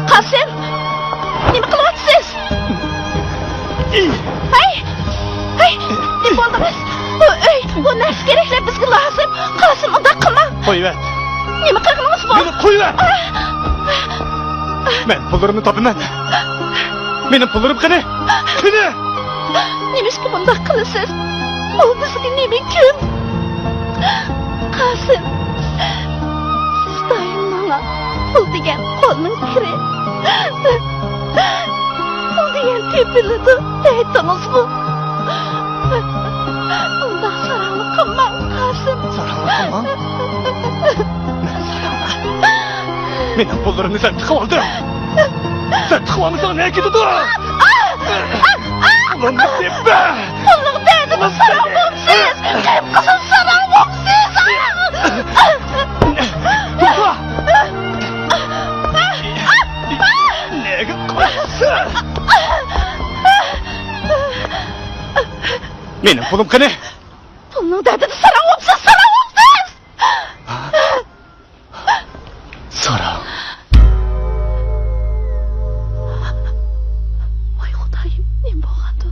قاسىم، نېمە قىلىۋاتىسىز؟ ھەي! ھەي! نېمە بولدىڭىز؟ بۇ ئۆي، بۇ نەرسە-كېرەكلەر بىزگە لازىم. قاسىم، ئۇنداق قىلماڭ. قويۇۋەر. نېمە قىلغىنىڭىز بۇ؟ مېنى قويۇۋەر. مەن پۇللىرىمنى تاپىمەن. مېنىڭ پۇللىرىم قېنى؟ قېنى؟ نېمىشقا بۇنداق قىلىسىز؟ ئۇ بىزگە نېمە كۈن؟ قاسىم، سىز دائىم ماڭا پۇل دېگەن قولنىڭ كىرى، پۇل دېگەن تېپىلىدۇ دەيتتىڭىزغۇ؟ ئۇنداق ساراڭلىق قىلماڭ، قاسىم. ساراڭلىق قىلماڭ؟ مەن ساراڭلىق؟ مېنىڭ پۇللىرىمنى سەن تىقىۋالدىڭ. سەن تىقىۋالمىساڭ نەگە كېتىدۇ؟ ئۇلارنى تېپە! پۇلنىڭ دەردىدە ساراڭ بوپسىز! قېرىپ قىزىل ساراڭ بوپسىز! توختا! نەگە قاچىسەن؟ مېنىڭ پۇلۇم قېنى؟ پۇلنىڭ دەردىدە ساراڭ بوپسىز، ساراڭ بوپسىز! ساراڭ. ۋاي خۇدايىم، نېمە بولغاندۇ؟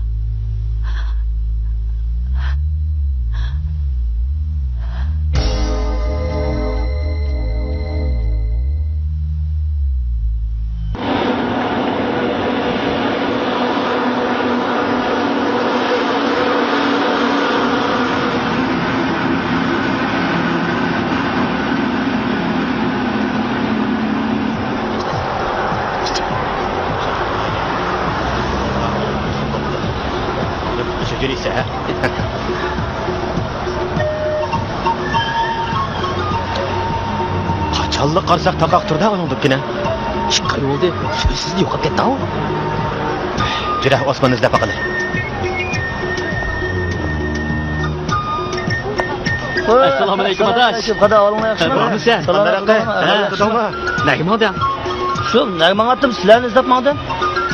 قاچانلا قارىساق تاقاق تۇردا ئۇنىڭ دۇكىنى. ئىككى ئاي بولدى، سۆزسىز يوقاپ كەتتى-ھاۋ. جۈرە، ئوسماننى ئىزدەپ باقىلى. ئەسسالامۇئەلەيكۇم، ئاداش. قادا، ئەھۋالىڭلار ياخشىمۇ؟ بارمۇسەن؟ سالامەت، ھە. نەگە ماڭدىڭ؟ شۇ، نەگە ماڭاتتىم، سىلەرنى ئىزدەپ ماڭدىم.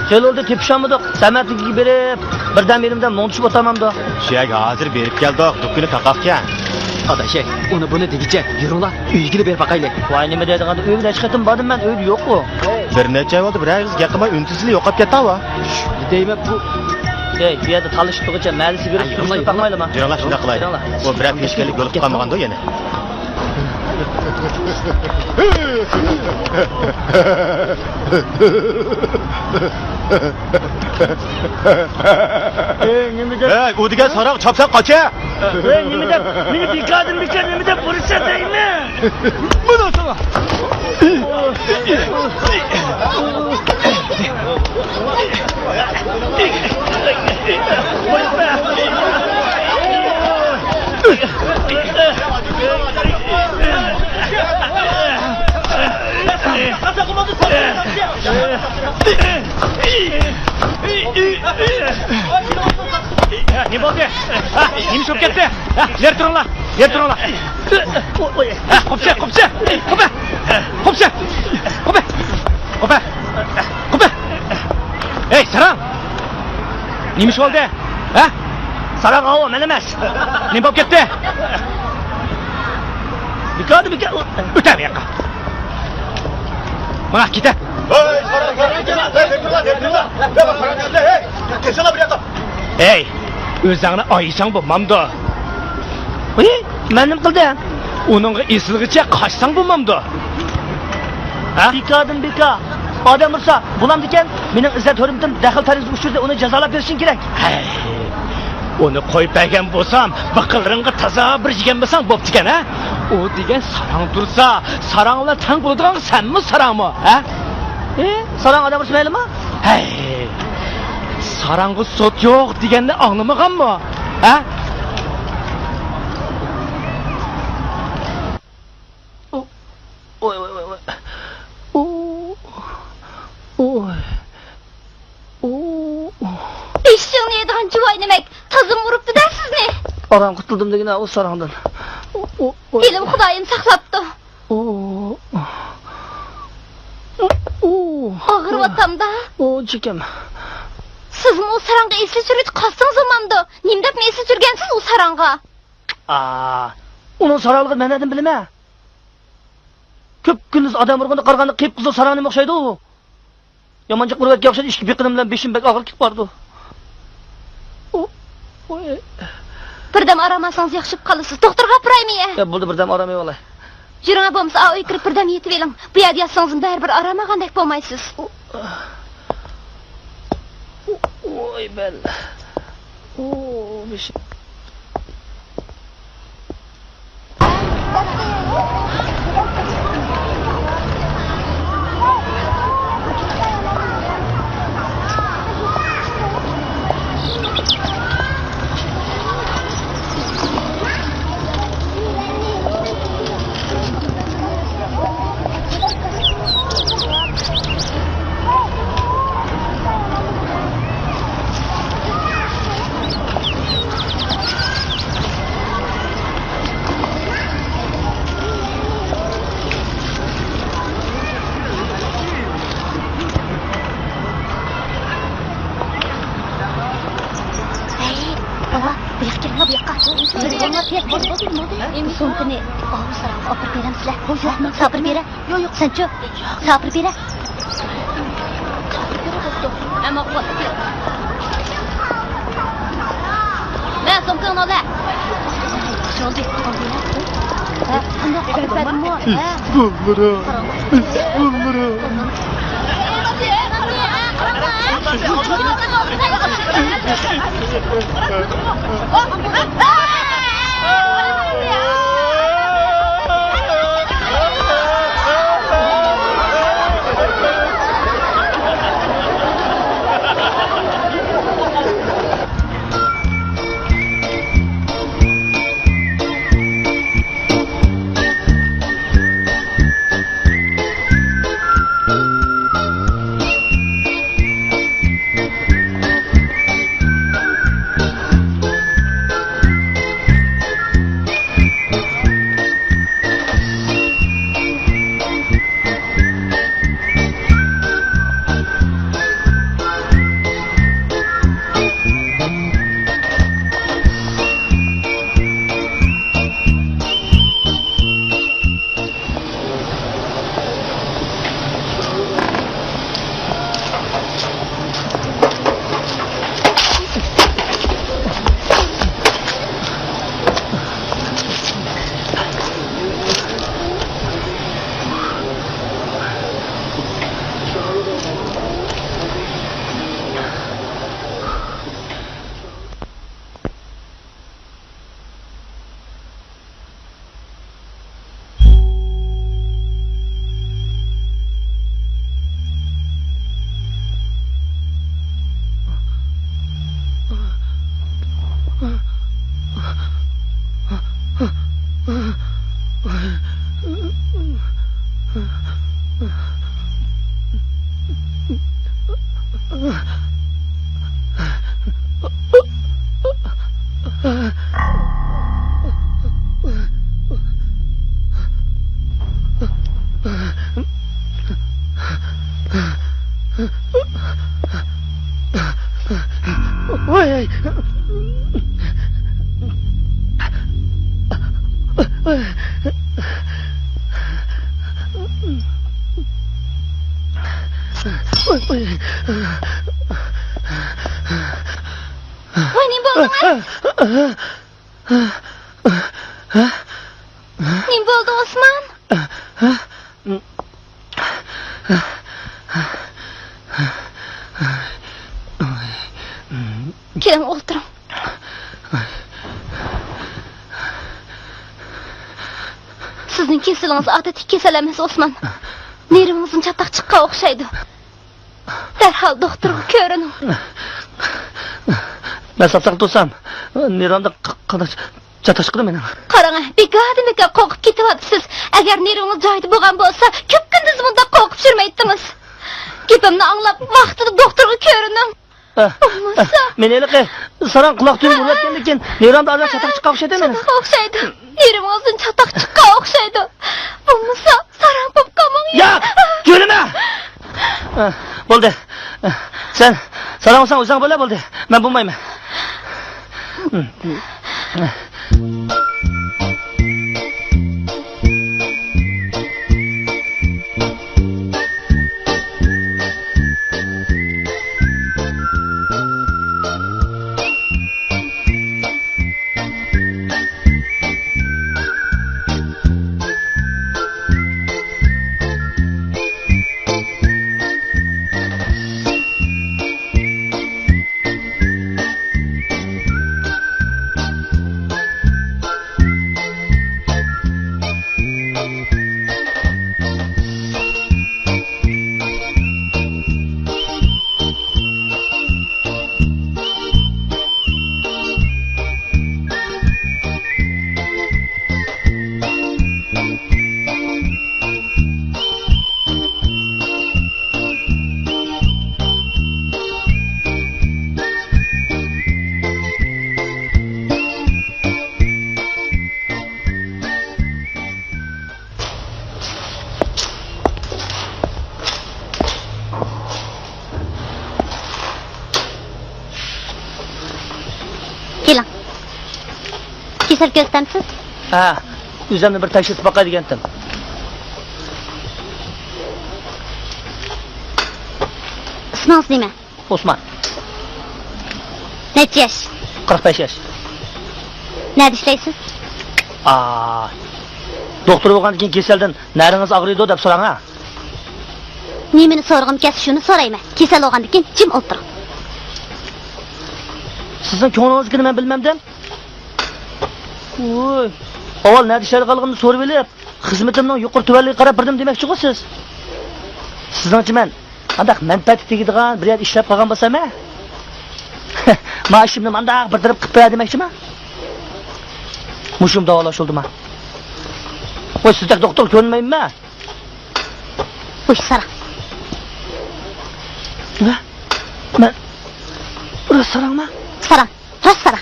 خېلى بولدى، تېپىشالمىدۇق. سەمەتلىككە بېرىپ، بىردەم يېرىمدە مۇڭدىشىپ ئولتۇرمامدۇ؟ شۇ يەرگە ھازىر بېرىپ كەلدۇق، دۇكىنى تاقاقكەن. ئاداش، ئۇنى بۇنى دېگۈچە، يۈرۈڭلار، ئۆيىگىلا بېرىپ باقايلى. ۋاي، نېمە دەيدىغاندۇ، ئۆيگە نەچچە قېتىم باردىم مەن، ئۆيدە يوققۇ. بىر نەچچە ئاي بولدى، بىرەر ئېغىز گەپ قىلماي، ئۈن-تىنسىزلا يوقاپ كەتتى-ھاۋ. شۇ دەيمەن، بۇ. ئەي، بۇ يەردە تالىشىپ تۇرغۇچە مەلىسى بېرىپ، يۈرۈڭلار، يۈرۈڭلار. يۈرۈڭلار، شۇنداق قىلايلى. بۇ بىرەر پېشكەللىك بولۇپ قالمىغاندۇ يەنە. ئەي، نېمە گەپ؟ ئەي، ئۇ دېگەن ساراڭ چاپسان قاچە. ئەي، نېمە گەپ؟ مېنى بىكاردىن بىكار نېمە دەپ ئۇرۇشسا دەيمەن؟ مانا ساڭا. نېمە بولدى؟ ھە، نېمە ئىش بولۇپ كەتتى؟ ھە، نېرى تۇرۇڭلار، نېرى تۇرۇڭلار. ھە، قوپسا، قوپسا، قوپە. قوپسا، قوپە، قوپە، قوپە. ھەي، ساراڭ! نېمە ئىش بولدى؟ ھە؟ ساراڭ ئاۋۇ، مەن ئەمەس. نېمە بولۇپ كەتتى؟ بىكاردىن بىكار. ئۆتە بۇ ياققا. ماڭا كېتە. ھەي، ساراڭ، ساراڭ، كەلمە. ھەي، كەلمە، كەلمە. ھەي، كەلسىلا بۇ ياققا. ھەي، ئۆزۈڭنى ئايىساڭ بولمامدۇ؟ ھى، مەن نېمە قىلدىم؟ ئۇنىڭغا ئېسىلغىچە قاچساڭ بولمامدۇ؟ ھە؟ بىكاردىن بىكار. ئادەم ئۇرسا بولامدىكەن؟ مېنىڭ ئىززەت-ھۆرمىتىم دەخلى-تەرۇز ئۇچرىسا ئۇنى جازالاپ بېرىشىڭ كېرەك. ھەي، ئۇنى قويۇپ بەرگەن بولسام، بىقىنلىرىڭغا تازا بىر يېگەن بولساڭ بوپتىكەن، ھە؟ ئۇ دېگەن ساراڭ تۇرسا، ساراڭ بىلەن تەڭ بولىدىغان سەنمۇ ساراڭمۇ، ھە؟ ھە؟ ساراڭ ئادەم ئۇرسا مەيلىمۇ؟ ھەي، ساراڭغا سوت يوق دېگەننى ئاڭلىمىغانمۇ؟ ھە؟ ئوي، ئوي، ئوي، ئوي. ئوي. ئوي. ئوي. ئېشىڭنى يەيدىغان جۇۋاي نېمەك، تازىمۇ ئۇرۇپتۇ-دە سىزنى. ئاران قۇتۇلدۇم دېگىنە ئۇ ساراڭدىن. ئوي، ئوي، ئوي. ھېلىمۇ خۇدايىم ساقلاپتۇ. ئوي. ئوي. ئاغرىۋاتامدا. ئوي، چېكەم. سىزمۇ ئۇ ساراڭغا ئېسىل چۈشۈرگۈچ قالسىڭىز بولمامدۇ؟ نېمە دەپمۇ ئېسىل چۈشۈرگەنسىز ئۇ ساراڭغا؟ ئا، ئۇنىڭ ساراڭلىقىنى مەن نەدىن بىلىمەن؟ كۈپكۈندۈز ئادەم ئۇرغىنىغا قارىغاندا قىپقىزىل ساراڭ نېمە ئوخشايدۇ ئۇ؟ يامان جىق ئۇرۇۋەتكەن ئوخشايدۇ، ئىككى بېقىنىم بىلەن بېشىم بەك ئاغرىپ كېتىپ بارىدۇ. بىردەم ئارام ئالسىڭىز ياخشى بولۇپ قالىسىز. دوختۇرغا ئاپىرايمۇ؟ يا، بولدى، بىردەم ئارام ئېلىۋالاي. يۈرۈڭە، بولمىسا ئا ئۆيگە كىرىپ بىردەم يېتىۋېلىڭ. بۇ يەردە ياتسىڭىزمۇ بەرىبىر ئارام ئالغاندەك بولمايسىز. ۋوي بەل. ئۇ، بېشىم. ھەي، بالا، بۇ ياققا كىرىڭلار، بۇ ياققا. سومكىنى ئاۋۇ ساراڭغا ئاپىرىپ بېرەمسىلەر؟ ياق، ياق، ساپىرىپ بېرە. سەنچۇ؟ ساپىرىپ بېرە. مەن سومكىڭنى ئالە. ۋاي! ۋاي، نېمە بولدىڭىز؟ نېمە بولدى، ئوسمان؟ كېلىڭ، ئولتۇرۇڭ. سىزنىڭ كېسىلىڭىز ئادەتتىكى كېسەل ئەمەس، ئوسمان. نېرۋىڭىزدىن چاتاق چىققان ئوخشايدۇ. دەرھال دوختۇرغا كۆرۈنۈڭ. مەن ساپ-ساقلام تۇرسام، نېرۋامدا ق-، قانداق چاتاق چىقىدۇ مېنىڭ؟ قاراڭ، بىكاردىن بىكار قورقۇپ كېتىۋاتىسىز. ئەگەر نېرۋىڭىز جايىدا بولغان بولسا، كۈپكۈندۈز مۇنداق قورقۇپ يۈرمەيتتىڭىز. گېپىمنى ئاڭلاپ، ۋاقتىدا دوختۇرغا كۆرۈنۈڭ. ئە، بولمىسا ئە، مېنى ھېلىقى ساراڭ قۇلاق تۈگۈن ئۇرۇۋەتكەندىن كېيىن نېرۋامدا ئازراق چاتاق چىققان ئوخشايدۇ مېنىڭ. چاتاق ئوخشايدۇ. نېرۋىڭىزدىن چاتاق چىققان ئوخشايدۇ. بولمىسا ساراڭ بولۇپ قالماڭ. ياق! يۈرمە! ئە، بولدى. ئە، سەن ساراڭ بولساڭ ئۆزۈڭ بولە، بولدى. مەن بولمايمەن. كېسەل كۆزىتەمسىز؟ ھە، ئۆزۈمنى بىر تەكشۈرتۈپ باقاي دېگەنتىم. ئىسمىڭىز نېمە؟ ئوسمان. نەچچە ياش؟ قىرىق بەش ياش. نەدە ئىشلەيسىز؟ ئا، دوختۇر بولغاندىن كېيىن كېسەلدىن نەرىڭىز ئاغرىيدۇ دەپ سوراڭ ھە. نېمىنى سورىغۇم كەلسە شۇنى سورايمەن. كېسەل بولغاندىن كېيىن جىم ئولتۇرۇڭ. سىزنىڭ كۆڭلىڭىزدىكىنى مەن بىلمەمدىم. ۋوي. ئاۋۋال نەدە ئىشلەيدىغانلىقىمنى سورىۋېلىپ، خىزمىتىمنىڭ يۇقىرى تۆۋەنلىكىگە قاراپ بېرىمەن دېمەكچىغۇ سىز. سىزنىڭچە مەن قانداق مەنپەئەتكە تېگىدىغان بىر يەردە ئىشلەپ قالغان بولسام ھە؟ مائىشىمنى مانداق بىر تەرەپ قىلىپ بېرە دېمەكچىما؟ مۇشۇم داۋالاش بولدىما؟ ۋاي، سىزدەك دوختۇر كۆرمەيمەن. ۋۇي، ساراڭ. نېمە؟ مەن راست ساراڭما؟ ساراڭ. راست ساراڭ.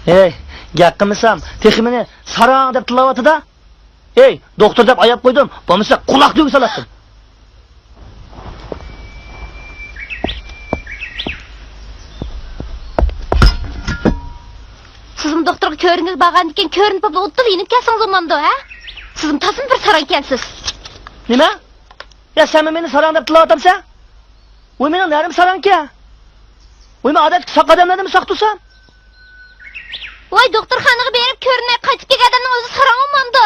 ھەي، گەپ قىلمىسام، تېخى مېنى ساراڭ دەپ تىللاۋاتىدۇ. ھەي، دوختۇر دەپ ئاياپ قويدۇم، بولمىسا قۇلاق تۈگى سالاتتىم. سىزمۇ دوختۇرغا كۆرۈنگىلى بارغاندىكىن كۆرۈنۈپ بولۇپ ئۇدۇل يېنىپ كەلسىڭىز بولمامدۇ، ھە؟ سىزمۇ تاسما بىر ساراڭ ئىكەنسىز. نېمە؟ يا، سەنمۇ مېنى ساراڭ دەپ تىللاۋاتامسەن؟ ۋۇ مېنىڭ نەرىم ساراڭكەن. ۋۇ مەن ئادەتتىكى ساق ئادەملەردىنمۇ ساق تۇرسام؟ ۋاي، دوختۇرخانىغا بېرىپ كۆرۈنمەي قايتىپ كەلگەن ئادەمنىڭ ئۆزى ساراڭ بولمامدۇ؟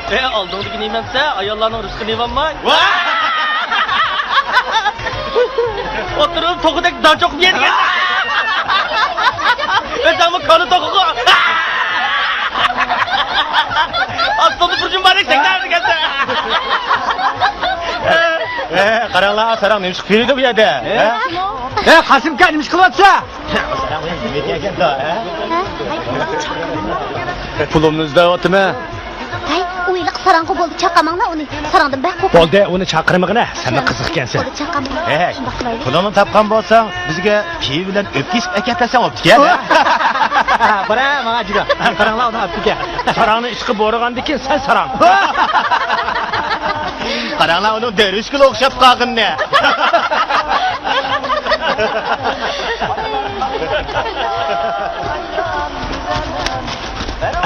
ئە، ئالدىڭدىكى نېمەمسە؟ ئاياللارنىڭ رىزقىنى يېۋالماي. ئولتۇرۇپ توخۇدەك دان چوقۇپ يەيدىكەن. ئۆزۈڭمۇ كالا توخۇغۇ. ئاستىڭدا بىر جۈمبارەك سەكرەۋاتىدىكەنسەن. ئە، قاراڭلار، ساراڭ نېمە ئىش قىلىپ يۈرىدۇ بۇ يەردە؟ ئە؟ ئە، قاسىمكا، نېمە ئىش قىلىۋاتىسەن؟ پۇلۇمنى ئىزدەۋاتىمەن. ھەي، ئۇ ھېلىقى ساراڭغۇ بولدى، چاقاماڭلار ئۇنى. ساراڭدىن بەك قورقىمەن. بولدى، ئۇنى چاقىرمىغىنە، سەنمۇ قىزىق ئىكەنسەن. بولدى، چاقاماڭلار. ھەي، شۇنداق قىلايلى. پۇلۇڭنى تاپقان بولساڭ، بىزگە پىۋىلەن ئۆپكە ئېسىپ ئەكەپ بەرسەڭ بوپتىكەن. بارە، ماڭا جىدو. قاراڭلار، ئۇنى ئاپتىكەن. ساراڭنى ئىشقا بورىغاندىكىن سەن ساراڭ. قاراڭلار، ئۇنىڭ دەرۋىشكىلا ئوخشاپ قالغىنىنى.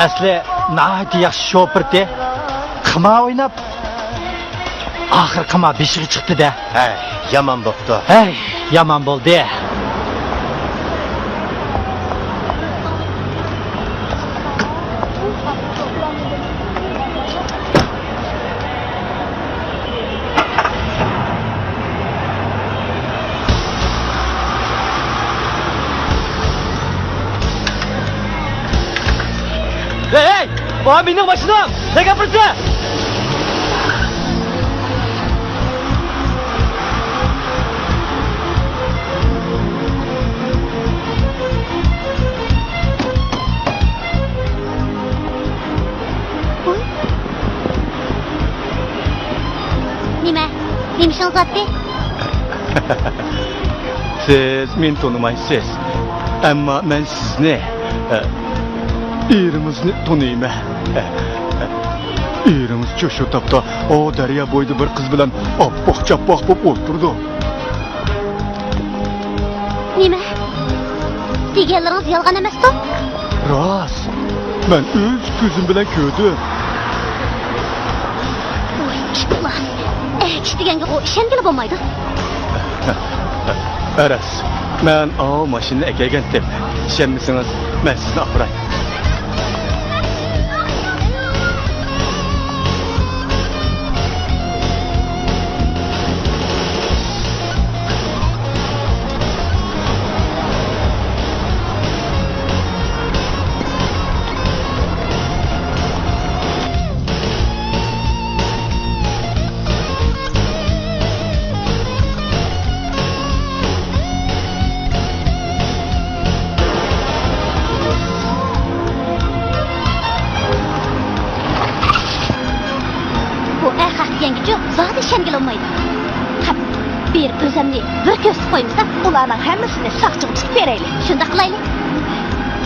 ئەسلى ناھايىتى ياخشى شوپۇرتى. قىمار ئويناپ، ئاخىرى قىمار بېشىغا چىقتى-دە. ھەي، يامان بوپتۇ. ھەي، يامان بولدى. ھەي، ھەي! ئۇ مېنىڭ ماشىنام! نەگە ئاپىرىسەن؟ نېمە؟ نېمە ئىشىڭىز بارتى؟ سىز مېنى تونۇمايسىز. ئەمما مەن سىزنى، ئە، ئېرىڭىزنى تونۇيمەن. ئە، ئە، ئېرىڭىزچۇ شۇ تاپتا ئۇ دەريا بويىدا بىر قىز بىلەن ئاپئاق-چاپئاق بولۇپ ئولتۇرىدۇ. نېمە؟ دېگەنلىرىڭىز يالغان ئەمەستۇ؟ راست. مەن ئۆز كۆزۈم بىلەن كۆردۈم. ئىشقىللا، ئەكىش دېگەنگە ئۇ ئىشەنگىلى بولمايدۇ. ئەرەس، مەن ئاۋۇ ماشىنىنى ئەكەلگەنتىم. ئىشەنمىسىڭىز، مەن سىزنى ئاپىراي. بۇ ئەخەق دېگەنگىچۇ زادى ئىشەنگىلى بولمايدۇ. قاپ، بىر ئۆزەمنى بىر كۆرسىتىپ قويمىسا. ئۇلارنىڭ ھەممىسىنى ساقچىغا تۇتۇپ بېرەيلى. شۇنداق قىلايلى.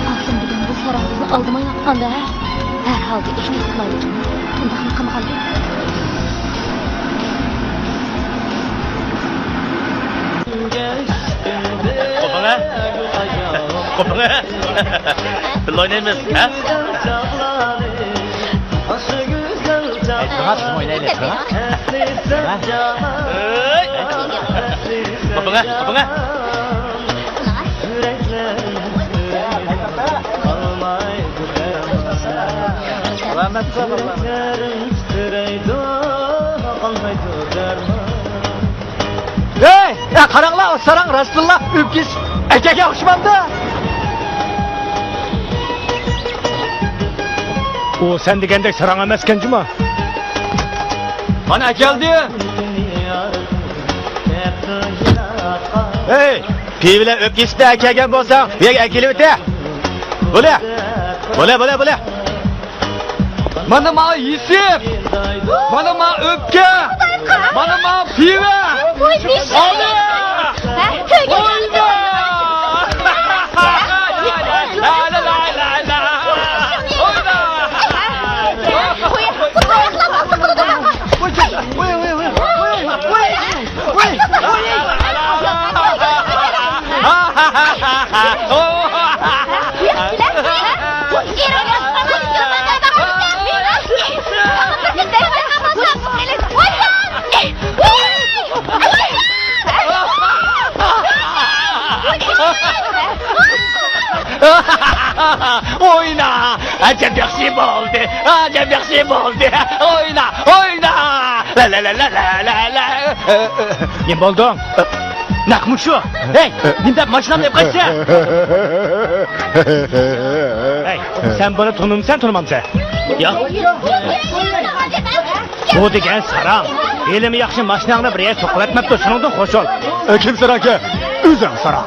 ئالسۇن دېگەن بۇ ساراڭ بىزنى ئالدىمايۋاتقاندا، ھەر ھالدا ئېھتىيات قىلايلى. ئۇنداقمۇ قىلمىغان. قوپۇڭ ھە؟ قوپۇڭ ھە؟ بىللە ئوينايمىز، ھە؟ ئەي، تۇرۇڭ، تۇرۇڭ ئوينايلى، تۇرۇڭ. ھە؟ ئەي! قوپۇڭ ھە؟ قوپۇڭ ھە؟ سالامەت بول، بالام. ھەي، ئە، قاراڭلار، ئۇ ساراڭ راستتىنلا ئۆپكىسى ئەكەگە ئوخشىمامدۇ؟ ئۇ سەن دېگەندەك ساراڭ ئەمەسكەن جۇما. مانا ئەكەلدى. ھەي، پىۋىلەر ئۆپكىسىدە ئەكەلگەن بولساڭ، بۇ يەرگە ئەكېلىۋېتە. بولە. بولە، بولە، بولە. مانا ماڭا يېسىپ، مانا ماڭا ئۆپكە، مانا ماڭا پىۋە. ئالدى! ئوينا! ئوينا! ئەجەب ياخشى بولدى! ئەجەب ياخشى بولدى! ئوينا! ئوينا! لا، لا، لا. نېمە بولدۇڭ؟ نەق مۇشۇ. ھەي، نېمە دەپ ماشىنامنى ئېلىپ قاچتى؟ ھەي، سەن بۇنى تونۇمسەن، تونۇمامسەن؟ ياق. بۇ دېگەن ساراڭ. ھېلىمۇ ياخشى ماشىناڭنى بىر يەرگە سوقۇۋەتمەپتۇ، چۈشىنىڭدىمۇ، خوشۇل؟ ئە، كىم ساراڭكەن؟ ئۆزۈڭ ساراڭ.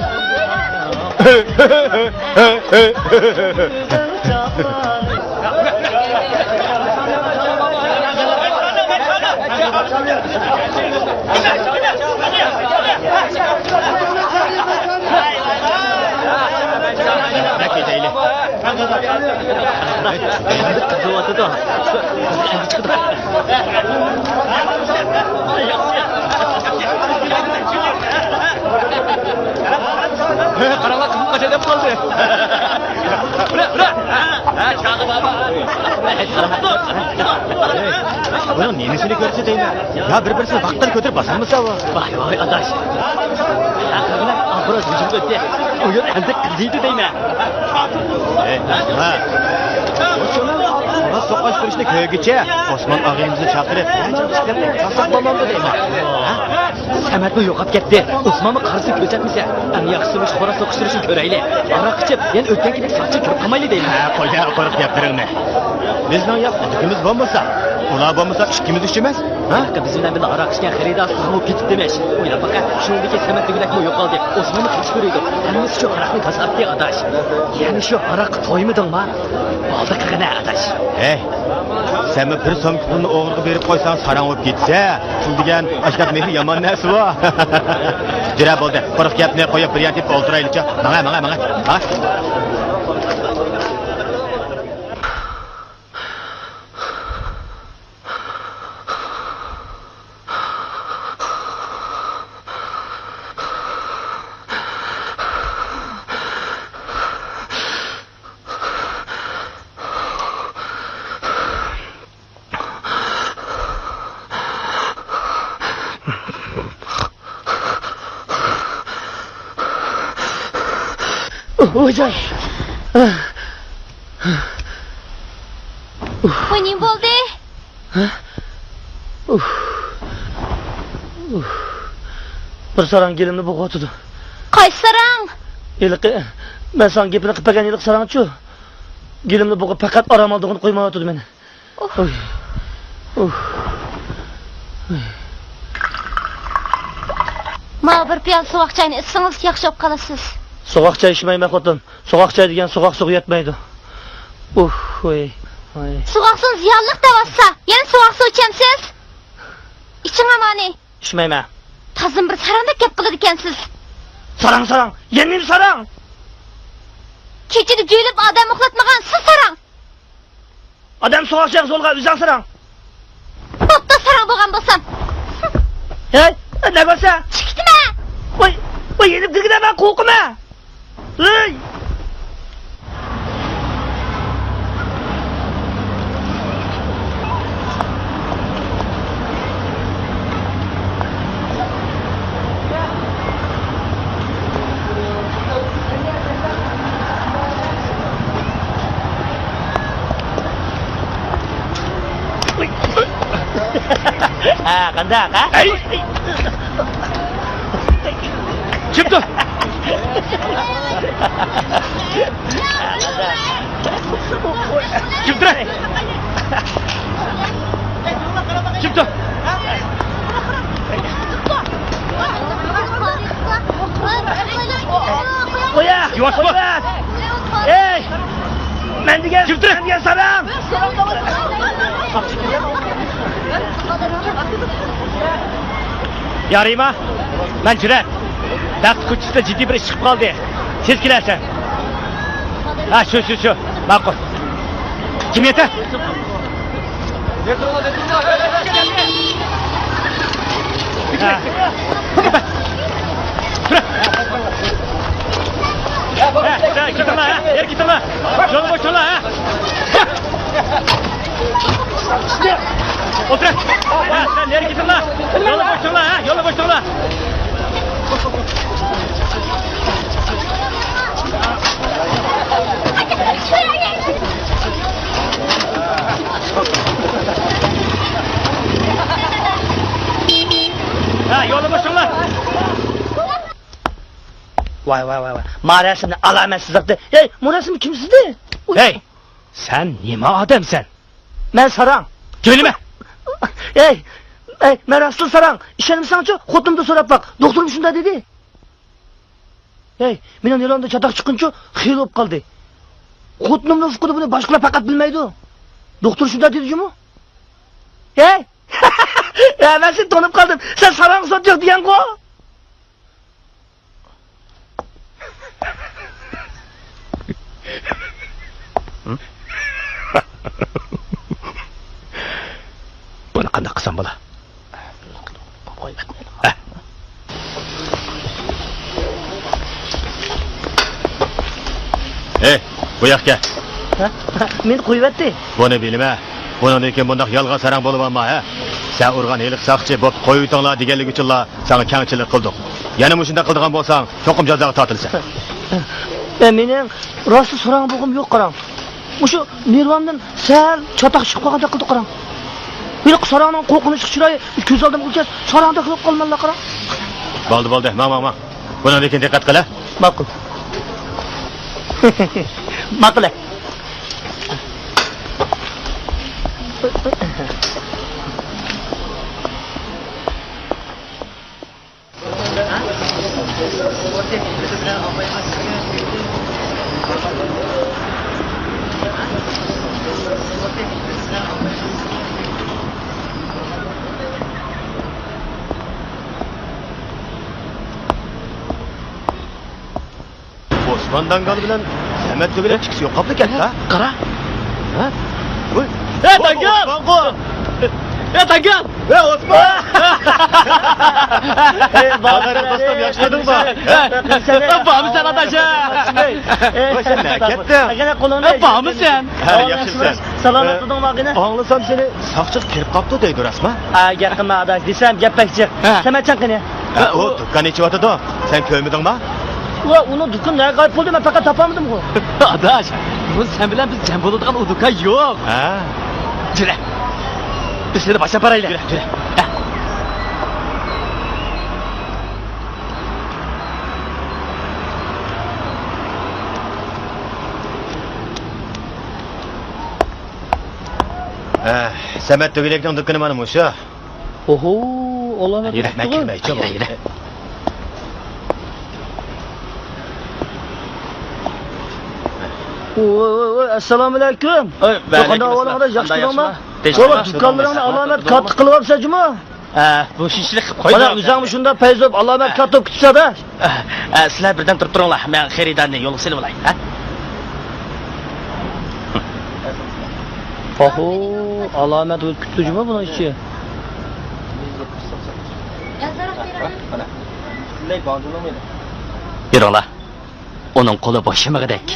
قاراڭلار، قىزىم قاچاي دەپ قالدى. بىرە، بىرە. ھە، چاغى بابا. بۇنىڭ نېمىسىنى كۆرسىتەيمەن؟ يا بىر-بىرسىنى ۋاقتىدا كۆتۈرۈپ باسالمىسا بۇ. ۋاي، ۋاي، ئاداش. ئابراز ھۇجۇم ئۆتتى. ئويۇن ئەمدى قىزىيدۇ دەيمەن. ھە. بۇ سوققان سۈرۈشنى كۆرگۈچە ئوسمان ئاغىنىمىزنى چاقىرىپ، قاساق بولمامدۇ دەيمەن. ھە؟ سەمەتمۇ يوقاپ كەتتى. ئوسمانمۇ قارىسى كۆرسەتمىسە، ئەڭ ياخشىسى مۇشۇ خوراز سوقۇش سۈرۈشىنى كۆرەيلى. ھاراق ئىچىپ، يەنە ئۆتكەن كېبىك ساقچى كىرىپ قالمايلى دەيمەن. ھە، قوي، قوي گەپلىرىڭنى. بىزنىڭ يا خۇدىكىمىز بولمىسا، ئۇلار بولمىسا ئىككىمىز ئۈچ ئەمەس. ھە؟ بىز بىلەن بىللە ھاراق ئىچكەن خېرىدار سىزمۇ كېتىپتىمىش. ئويلاپ باقە، شۇنىڭدىكى سەمەت دېگۈدەكمۇ يوقالدى. ئوسمانمۇ قېچىپ يۈرىدۇ. ھەممىسى شۇ ھاراقنى كاساتتى، ئاداش. يەنە شۇ ھاراققا تويمىدىڭما؟ بولدى قىلغىنە، ئاداش. ھەي، سەنمۇ بىر سومكا پۇلنى ئوغرىغا بېرىپ قويساڭ، ساراڭ بولۇپ كېتىسە. پۇل دېگەن ئاشۇنداق مېھىر يامان نەرسىۋۇ. جۈرە، بولدى، قۇرۇق گەپنى قويۇپ، بىر يەر تېپىپ ئولتۇرايلىچۇ. ماڭە، ماڭە، ماڭە. ھە؟ ۋايجان. ۋاي، نېمە بولدى؟ بىر ساراڭ گېلىمنى بوغۇۋاتىدۇ. قايسى ساراڭ؟ ھېلىقى، مەن ساڭا گېپىنى قىلىپ بەرگەن ھېلىقى ساراڭچۇ. گېلىمنى بوغۇپ پەقەت ئارام ئالىدىغىنى قويمايۋاتىدۇ مېنى. ئۇھ. ئۇھ. ئۇھ. ماڭا بىر پىيالە سوغۇق چاينى ئىچسىڭىز ياخشى بولۇپ قالىسىز. سوغۇق چاي ئىچمەيمەن خوتۇن. سوغۇق چاي دېگەن سوغۇق سۇغا يەتمەيدۇ. ئۇھ، ۋاي، ۋاي. سوغۇق سۇ زىيانلىق دەۋاتسا، يەنە سوغۇق سۇ ئىچەمسىز؟ ئىچىڭ ئامانى. ئىچمەيمەن. تازىمۇ بىر ساراڭدەك گەپ قىلىدىكەنسىز. ساراڭ، ساراڭ. يەنە نېمە ساراڭ؟ كېچىدە جۆيلۈپ ئادەم ئۇخلاتمىغان سىز ساراڭ. ئادەم سوغۇق چايغا سولغان ئۆزۈڭ ساراڭ. بوپتۇ، ساراڭ بولغان بولسام. ھەي، نە بولسا؟ چىقتىمە. ۋاي، ۋاي، يېنىپ كىرگىنە مەن قورقىمەن. ھەي. ھە، قانداق، ھە؟ ئەي! كىم تۇر؟ كىم تۇر؟ كىم تۇر؟ قويە! يۇۋاشما! ئەي! مەن دېگەن، كىم تۇر؟ مەن دېگەن ساراڭ! يا رىما، مەن جۈرئەت. بەخت كوچىسىدا جىددىي بىر ئىش چىقىپ قالدى. تېز كېلەرسەن. ھە، شۇ، شۇ، شۇ. ماقۇل. كىم يېتە؟ ھە. ھە، سەن كېتىڭلار، ھە. يەر كېتىڭلار. يول بوشاڭلار، ھە. ئولتۇر. ھە، سەن نەرىگە كېتىڭلار. يولنى بوشىتىڭلار، ھە، يولنى بوشىتىڭلار. ھە، يولنى بوشىتىڭلار. ۋاي، ۋاي، ۋاي، ۋاي. ما رەسىمنى ئالامەت سىزىقتى. ھەي، بۇ رەسىم كىم سىزدى؟ ئۇي. ھەي، سەن نېمە ئادەمسەن؟ مەن ساراڭ. جۆيلىمە! ھەي، ھەي، مەن راستلا ساراڭ. ئىشەنمىسەڭچۇ، خوتۇنۇمدىن سوراپ باق. دوختۇرمۇ شۇنداق دېدى. ھەي، مېنىڭ نېرۋامدا چاتاق چىققىنىچۇ خېلى بولۇپ قالدى. خوتۇنۇمنىڭ ئۇقىدۇ، بۇنى باشقىلار پەقەت بىلمەيدۇ. دوختۇر شۇنداق دېدى جۇمۇ. ھەي! ھە، مەن سېنى تونۇپ قالدىم. سەن ساراڭغا سوت يوق دېگەنغۇ؟ بۇنى قانداق قىلسام بولا؟ ھەي، بۇ ياققا كەل. ھە؟ مېنى قويۇۋەتتى. بۇنى بىلىمە. بۇنىڭدىن كېيىن بۇنداق يالغان ساراڭ بولۇۋالما، ھە؟ سەن ئۇرغان ھېلىقى ساقچى، بوپتۇ، قويۇۋېتىڭلار دېگەنلىكى ئۈچۈنلا ساڭا كەڭچىلىك قىلدۇق. يەنە مۇشۇنداق قىلىدىغان بولساڭ، چوقۇم جازاغا تارتىلىسەن. ئە، مېنىڭ راستلا ساراڭ بولغۇم يوق، قاراڭ. مۇشۇ نېرۋامدىن سەل چاتاق چىقىپ قالغاندەك قىلدى، قاراڭ. ھېلىقى ساراڭنىڭ قورقۇنچلۇق چىرايى كۆز ئالدىمغا كەلسە، ساراڭدەك بولۇپ قالىمەنلا، قاراڭ. بولدى، بولدى، ماڭ، ماڭ، ماڭ. بۇنىڭدىن كېيىن دىققەت قىل، ھە؟ ماقۇل. ماقۇل، ھە. ئوسمان داڭگال بىلەن سەمەت تۆگىلەك ئىككىسى يوقاپلا كەتتى، ھە؟ قارا. ھە؟ ۋوي. ھە، داڭگال! ئوسمانغۇ! ھە، داڭگال! ھە، ئوسمان! ئەي، بارمىسەن، دوستۇم، ياخشىمۇ؟ ھە، بارمىسەن، ئاداش؟ ھە. ۋاي، سەن نەگە كەتتىڭ؟ ھە، بارمىسەن؟ سالامەتمىدىڭمۇ ئاغىنە؟ ئاڭلىسام سېنى ساقچىغا كىرىپ قاپتۇ دەيدۇ، راستمۇ؟ ھە، گەپ قىلما ئاداش، دېسەم گەپ بەك جىق. ھە. سەمەتجان قېنى؟ ھە، ئۇ دۇكان ئېچىۋاتىدۇ. سەن كۆرمىدىڭما؟ ۋە ئۇنىڭ دۇكىنى نەگە غايىب بولدى، مەن پەقەت تاپالمىدىمغۇ. ئاداش، بۇ سەن بىلەن بىز جەم بولىدىغان ئۇ دۇكان يوق. ھە. يۈرە. بىز سېنى باشلاپ بارايلى. يۈرە، يۈرە. ھە. ھە، سەمەت تۆگىلەكنىڭ دۇكىنى مانا مۇشۇ. ئوھو، ئالامەت. يۈرە، مەن كىرمەي، يۈرە، يۈرە. ۋوي، ۋوي، ۋوي، ئەسسالامۇئەلەيكۇم. ۋەئەلەيكۇم ئەسسالام. قانداق ئەھۋالىڭ، ئاداش، ياخشى تۇرۇڭمۇ؟ بوۋا، دۇكانلىرىڭنى ئالامەت كاتتا قىلىۋاپسەن جۇمۇ. ھە، بۇ شۇنچىلىك قىلىپ قويدۇم. قانداق، ئۆزۈڭمۇ شۇنداق پەيزى بولۇپ ئالامەت كاتتا بولۇپ كېتىپسەن-دە؟ ھە، سىلەر بىردەم تۇرۇپ تۇرۇڭلار، مەن خېرىدارنى يولغا سېلىۋالاي، ھە؟ ئاھۇ، ئالامەت ئۆتۈپ كېتىپتۇ جۇمۇ بۇنىڭ ئىچى. يۈرۈڭلار. ئۇنىڭ قولى بوشىمىغۇدەك.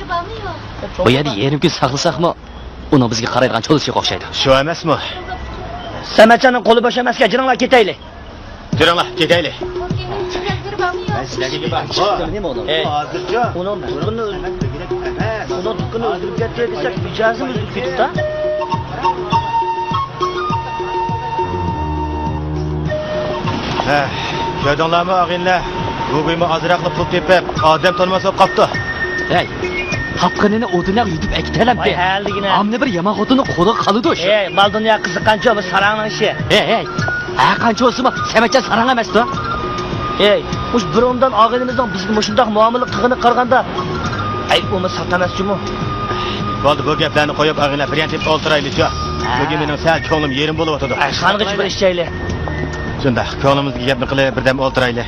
بۇ يەردە يېرىم كۈن ساقلىساقمۇ، ئۇنىڭ بىزگە قارايدىغان چولىسى يوق ئوخشايدۇ. شۇ ئەمەسمۇ؟ سەمەتجاننىڭ قولى بوش ئەمەسكەن، جېنىڭلار كېتەيلى. جېنىڭلار كېتەيلى. مەن سىلەرگە گېپىم. ھازىرچۇ. ئۇنىڭ دۇكىنى ئۆز-، ئۇنىڭ دۇكىنى ئۆزگىرىپ كەتتى دېسەك، مىجەزىمۇ ئۆزگىرىپ كېتىپتۇ. ھە، كۆردۈڭلارمۇ ئاغىنىلەر؟ گۇگۇيمۇ ئازراقلا پۇل تېپىپ، ئادەم تونۇماس بولۇپ قاپتۇ. ھەي، تاپقىنىنى ئۇ دۇنياغا يۈدۈپ ئەكېتەلەمدى. ۋاي، ھەلىگىنە. ئامما بىر يامان خوتۇننىڭ قولىغا قالىدۇ شۇ. ھەي، مال دۇنيا قىزىققانچۇ، بۇ ساراڭنىڭ ئىشى. ھەي، ھەي، ھەر قانچە بولسىمۇ، سەمەتجان ساراڭ ئەمەستۇ. ھەي، مۇشۇ بۇرۇندان ئاغىنىمىزنىڭ بىزگە مۇشۇنداق مۇئامىلە قىلغىنىغا قارىغاندا، ئەيىبىمۇ سات ئەمەس جۇمۇ. بولدى، بۇ گەپلەرنى قويۇپ، ئاغىنىلەر، بىر يان تېپىپ ئولتۇرايلىچۇ. ھە. بۈگۈن مېنىڭ سەل كۆڭلۈم يېرىم بولۇۋاتىدۇ. ئاشخانىغىچە بىر ئىچەيلى. شۇنداق، كۆڭلىمىزدىكى گەپنى قىلىپ، بىردەم ئولتۇرايلى.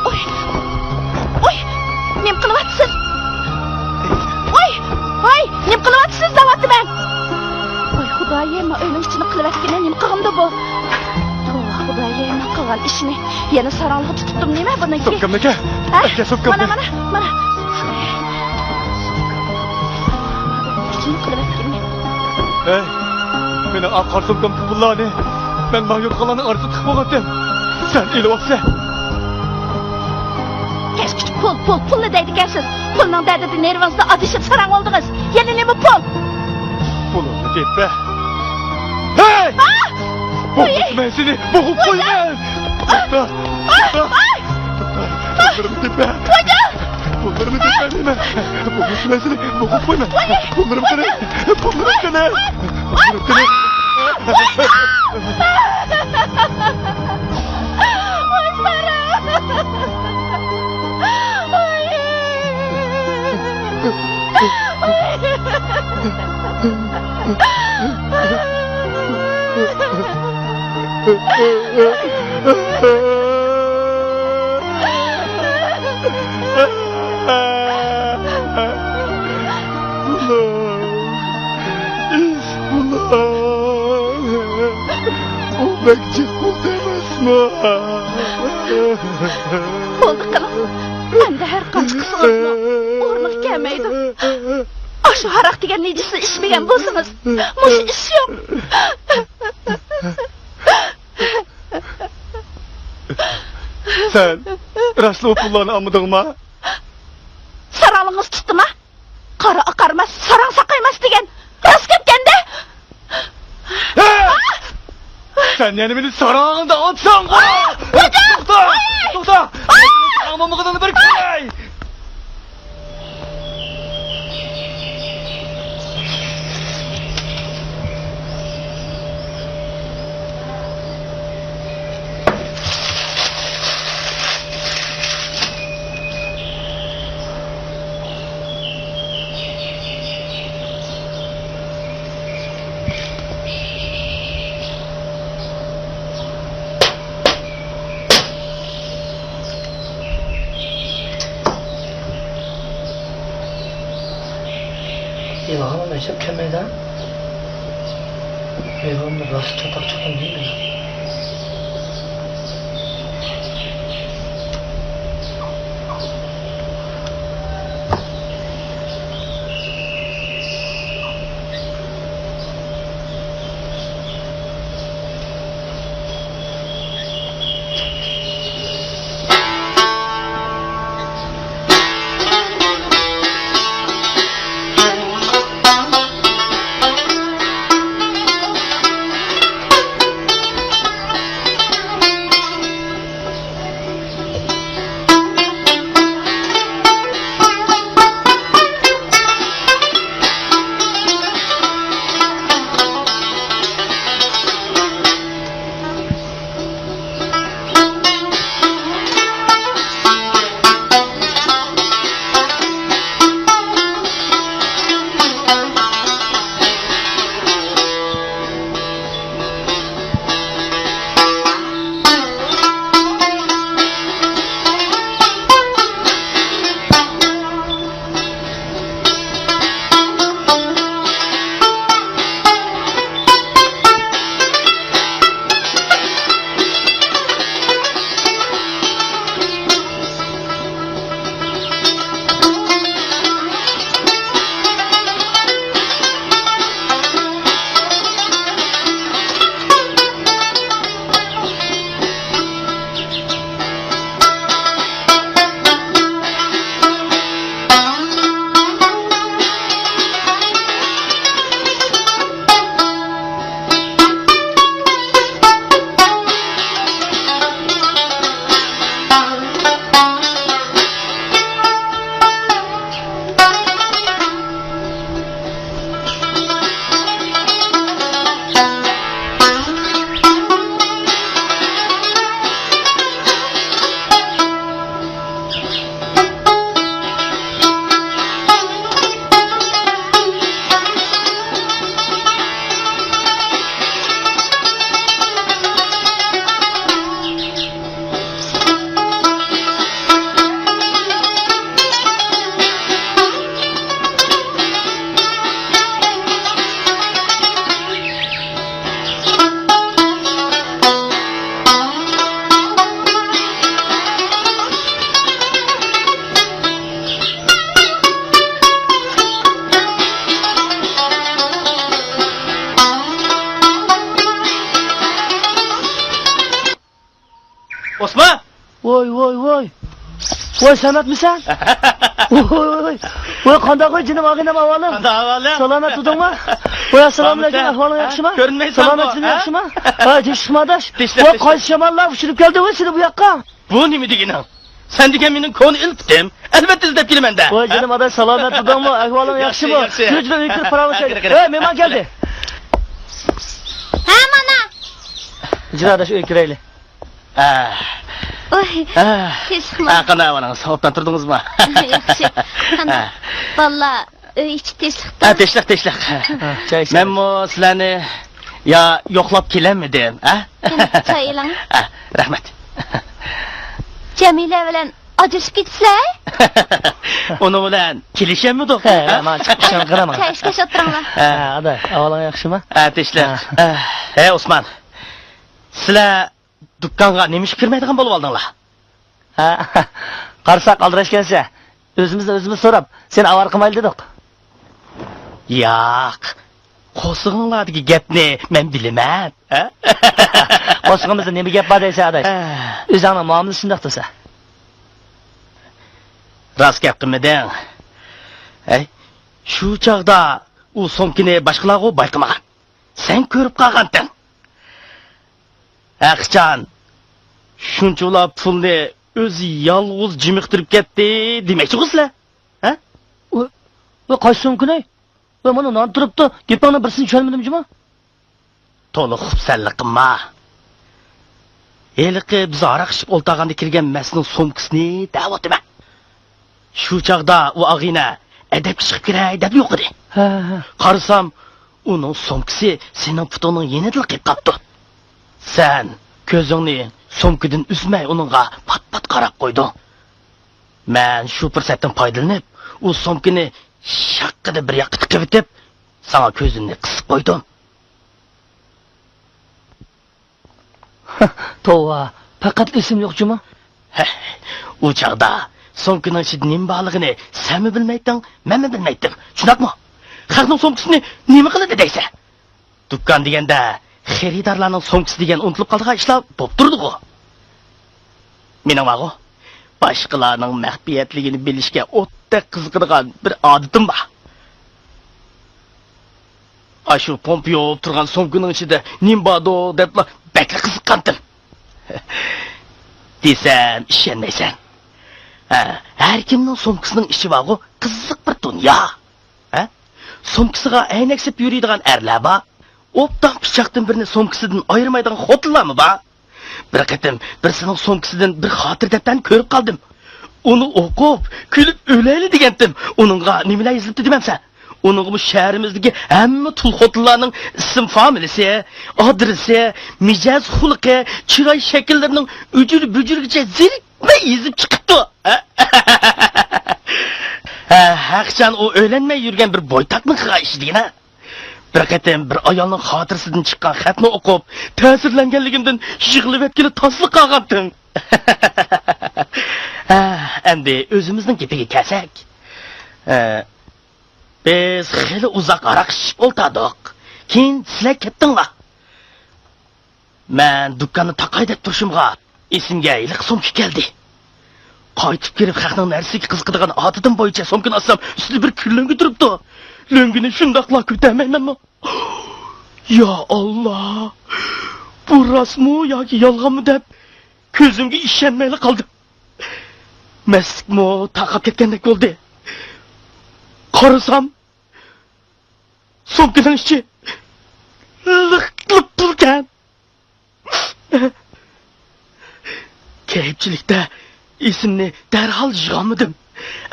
ئۇي! ئۇي! نېمە قىلىۋاتىسىز؟ ئۇي! ۋاي! نېمە قىلىۋاتىسىز دەۋاتىمەن! ۋاي خۇدايىم، ئۆينىڭ ئىچىنى قىلىۋەتكىنى نېمە قىلغىنىدۇ بۇ؟ توۋا خۇدايىم، قىلغان ئىشىنى. يەنە ساراڭلىققا تۇتۇپتۇ نېمە بۇنىڭكى؟ سومكامنى ئەكە! ھە؟ ئەكە سومكامنى! مانا، مانا، مانا. ئىچىنى قىلىۋەتكىنى. ھەي، مېنىڭ ئا قارا سومكامدىكى پۇللارنى مەن ماڭا يوتقانلارنىڭ ئارىسىدا تىقىپ قويغانتىم. سەن ئېلىۋاپسەن. كەچكىچە پۇل، پۇل، پۇلنى دەيدىكەنسىز. پۇلنىڭ دەردىدە نېرۋىڭىزدا ئادىشىپ ساراڭ بولدىڭىز. يەنە نېمە پۇل؟ پۇلۇمنى تېپە. ھەي! ئا! بولمىسا مەن سېنى بوغۇپ قويىمەن. توختا، توختا. پۇللىرىمنى تېپە. پۇللىرىمنى تېپە دەيمەن. بولمىسا مەن سېنى بوغۇپ قويىمەن. پۇللىرىم قېنى؟ پۇللىرىم قېنى؟ پۇللىرىم قېنى؟ ئىش بۇلار. ئۇ بەك جىق بولدى ئەمەسمۇ؟ بولدى قىلىڭ. ئەمدى ھەر قانچە قىلسىڭىزمۇ ئورنىغا كەلمەيدۇ. ئاشۇ ھاراق دېگەن نىجىسنى ئىچمىگەن بولسىڭىز، مۇشۇ ئىش يوق. سەن راستلا ئۇ پۇللارنى ئالمىدىڭما؟ ساراڭلىقىڭىز تۇتتىما؟ سەن يەنە مېنى ساراڭدا ئاتساڭغۇ! توختا! توختا! ساراڭ بولمىغىنىڭنى بىر كۆرەي! ئىلھام ئەجەب كەلمەيدۇ. ئىلھام راست چاتاق چاتاق دېمەيدۇ. ئوسمان! ۋوي، ۋوي، ۋوي! ۋوي، سەمەتمىسەن؟ ۋوي، ۋوي، ۋوي! ۋوي، قانداق ۋوي، جېنىم ئاغىنەم، ئەھۋالىڭ؟ قانداق ئەھۋالىڭ؟ سالامەت تۇردۇڭمۇ؟ ۋوي، ئەسسالامۇئەلەيكۇم، ئەھۋالىڭ ياخشىما؟ كۆرۈنمەيسەنغۇ، سالامەتلىكىڭ ياخشىما؟ ھە، تىنچلىقمۇ؟ ۋوي، قايسى شاماللار ئۇچۇرۇپ كەلدى ۋوي، سېنى بۇ ياققا؟ بۇ نېمە دېگىنىڭ؟ سەن دېگەن مېنىڭ كونا ئىلپىتىم. ئەلۋەتتە ئىزدەپ كېلىمەن-دە. ۋوي، جېنىم ئاداش، سالامەت تۇردۇڭمۇ؟ ئەھۋالىڭ ياخشىمۇ؟ ياخشى، ياخشى. يۈر، يۈر، يۈر، كىر، پاراۋان. ھە، كىر، كىر. ھەي، مېھمان كەلدى. ھە، مانا. جېنىم ئاداش، ئۆيگە كىرەيلى. ھە. ۋوي، ھە. تىنچلىقمۇ؟ ھە، قانداق ئەھۋالىڭىز؟ ئوبدان تۇردىڭىزمۇ؟ ياخشى. قانداق؟ ھە. بالىلار، ئۆي ئىچى تىنچلىقتا؟ ھە، تىنچلىق، تىنچلىق. ھە، چاي ئىچىمىز. مەنمۇ سىلەرنى يا يوقلاپ كېلەلمىدىم، ھە؟ قېنى، چاي ئېلىڭ. ھە، رەھمەت. جەمىلە بىلەن ئاجرىشىپ كېتىپسىلەر؟ ئۇنىڭ بىلەن كېلىشەلمىدۇق. ھە، ھە؟ مانا چىقىپ ئىشىڭىزغا قاراڭ. چاي ئىچكەچ ئولتۇرۇڭلار. ھە، ئاداش، ئەھۋالىڭ ياخشىما؟ ھە، تىنچلىق. ھە. ھە. ھە، ئوسمان. سىلەر دۇكانغا نېمە ئۈچۈن كىرمەيدىغان بولۇۋالدىڭلار؟ ھە، قارىساق ئالدىراشكەنسەن. ئۆزىمىزدىن ئۆزىمىز سوراپ، سېنى ئاۋارە قىلمايلى دېدۇق. ياق، قورسىقىڭلاردىكى گەپنى مەن بىلىمەن، ھە؟ قورسىقىمىزدا نېمە گەپ بار دەيسەن، ئاداش؟ ھە. ئۆزۈڭنىڭ مۇئامىلىسى شۇنداق تۇرسا. راست گەپ قىلمىدىڭ. ھەي، شۇ چاغدا ئۇ سومكىنى باشقىلارغۇ بايقىمىغان. سەن كۆرۈپ قالغانتىڭ. ھەقىچان، شۇنچىۋالا پۇلنى ئۆزى يالغۇز جىمىقتۇرۇپ كەتتى دېمەكچىغۇ سىلەر؟ ھە؟ ۋە، ۋە قايسى سومكىنى؟ ۋە مانا نان تۇرۇپتۇ، گېپىڭنىڭ بىرسىنى چۈشەنمىدىم جۇمۇ. تولا خۇپسەنلىك قىلما. ھېلىقى بىز ھاراق ئىچىپ ئولتۇرغاندا كىرگەن مەسنىڭ سومكىسىنى دەۋاتىمەن. شۇ چاغدا ئۇ ئاغىنە ئەدەپكە چىقىپ كىرەي دەپ يوقىدى. ھە، ھە. قارىسام، ئۇنىڭ سومكىسى سېنىڭ پۇتۇڭنىڭ يېنىدىلا قېلىپ قاپتۇ. سەن كۆزۈڭنى سومكىدىن ئۈزمەي ئۇنىڭغا پات-پات قاراپ قويدۇڭ. مەن شۇ پۇرسەتتىن پايدىلىنىپ، ئۇ سومكىنى شاققىدە بىر ياققا تىقىۋېتىپ، ساڭا كۆزۈمنى قىسىپ قويدۇم. توۋا، پەقەت ئېسىم يوق جۇمۇ. ئۇ چاغدا سومكىنىڭ ئىچىدە نېمە بارلىقىنى سەنمۇ بىلمەيتتىڭ، مەنمۇ بىلمەيتتىم. شۇنداقمۇ؟ خەقنىڭ سومكىسىنى نېمە قىلىدۇ دەيسەن؟ دۇكان دېگەندە خېرىدارلارنىڭ سومكىسى دېگەن ئۇنتۇلۇپ قالىدىغان ئىشلار بولۇپ تۇرىدىغۇ. مېنىڭ بارغۇ، باشقىلارنىڭ مەخپىيەتلىكىنى بىلىشكە ئوتتەك قىزىقىدىغان بىر ئادىتىم بار. ئاشۇ پومپا يوۋۇپ تۇرغان سومكىنىڭ ئىچىدە نېمە باردۇ دەپلا بەكلا قىزىققانتىم. دېسەم ئىشەنمەيسەن. ھە، ھەر كىمنىڭ سومكىسىنىڭ ئىچى بارغۇ، قىزىق بىر دۇنيا. ھە؟ سومكىسىغا ئەينەك سېلىپ يۈرىدىغان ئەرلەر بار. ئوبدان پىچاقتىن بىرنى سومكىسىدىن ئايرىمايدىغان خوتۇنلارمۇ بار. بىر قېتىم بىرسىنىڭ سومكىسىدىن بىر خاتىرە دەپتەرنى كۆرۈپ قالدىم. ئۇنى ئوقۇپ، كۈلۈپ ئۆلەيلى دېگەنتىم. ئۇنىڭغا نېمىلەر يېزىلىپتۇ دېمەمسەن؟ ئۇنىڭغىمۇ شەھىرىمىزدىكى ھەممە تۇل خوتۇنلارنىڭ ئىسىم فامىلىسى، ئادرېسى، مىجەز خۇلقى، چىراي شەكىللىرىنىڭ ئۈجۈر-بۈجۈرىگىچە زېرىكمەي يېزىپ چىقىپتۇ. ھە، ھەقىچان ئۇ ئۆيلەنمەي يۈرگەن بىر بويتاقنىڭ قىلغان ئىشى دېگىنە. بىر قېتىم بىر ئايالنىڭ خاتىرىسىدىن چىققان خەتنى ئوقۇپ، تەسىرلەنگەنلىكىمدىن يىغلىۋەتكىلى تازلا قالغانتىم. ھە، ئەمدى ئۆزىمىزنىڭ گېپىگە كەلسەك. ھە، بىز خېلى ئۇزاق ھاراق ئىچىپ ئولتۇردۇق. كېيىن سىلەر كەتتىڭلار. مەن دۇكاننى تاقاي دەپ تۇرۇشۇمغا، ئېسىمگە ھېلىقى سومكا كەلدى. قايتىپ كىرىپ خەقنىڭ نەرسىگە قىزىقىدىغان ئادىتىم بويىچە سومكىنى ئاچسام، ئۈستىدە بىر كۈل لۆڭگە تۇرۇپتۇ. لۆڭگىنى شۇنداقلا كۆتەرمەيمەنمۇ؟ يا ئاللا! بۇ راستمۇ ياكى يالغانمۇ دەپ، كۆزۈمگە ئىشەنمەيلا قالدىم. مەستلىكمۇ تارقاپ كەتكەندەك بولدى. قارىسام، سومكىنىڭ ئىچى لىق-لىق پۇلكەن. كەيپچىلىكتە ئېسىمنى دەرھال يىغالمىدىم.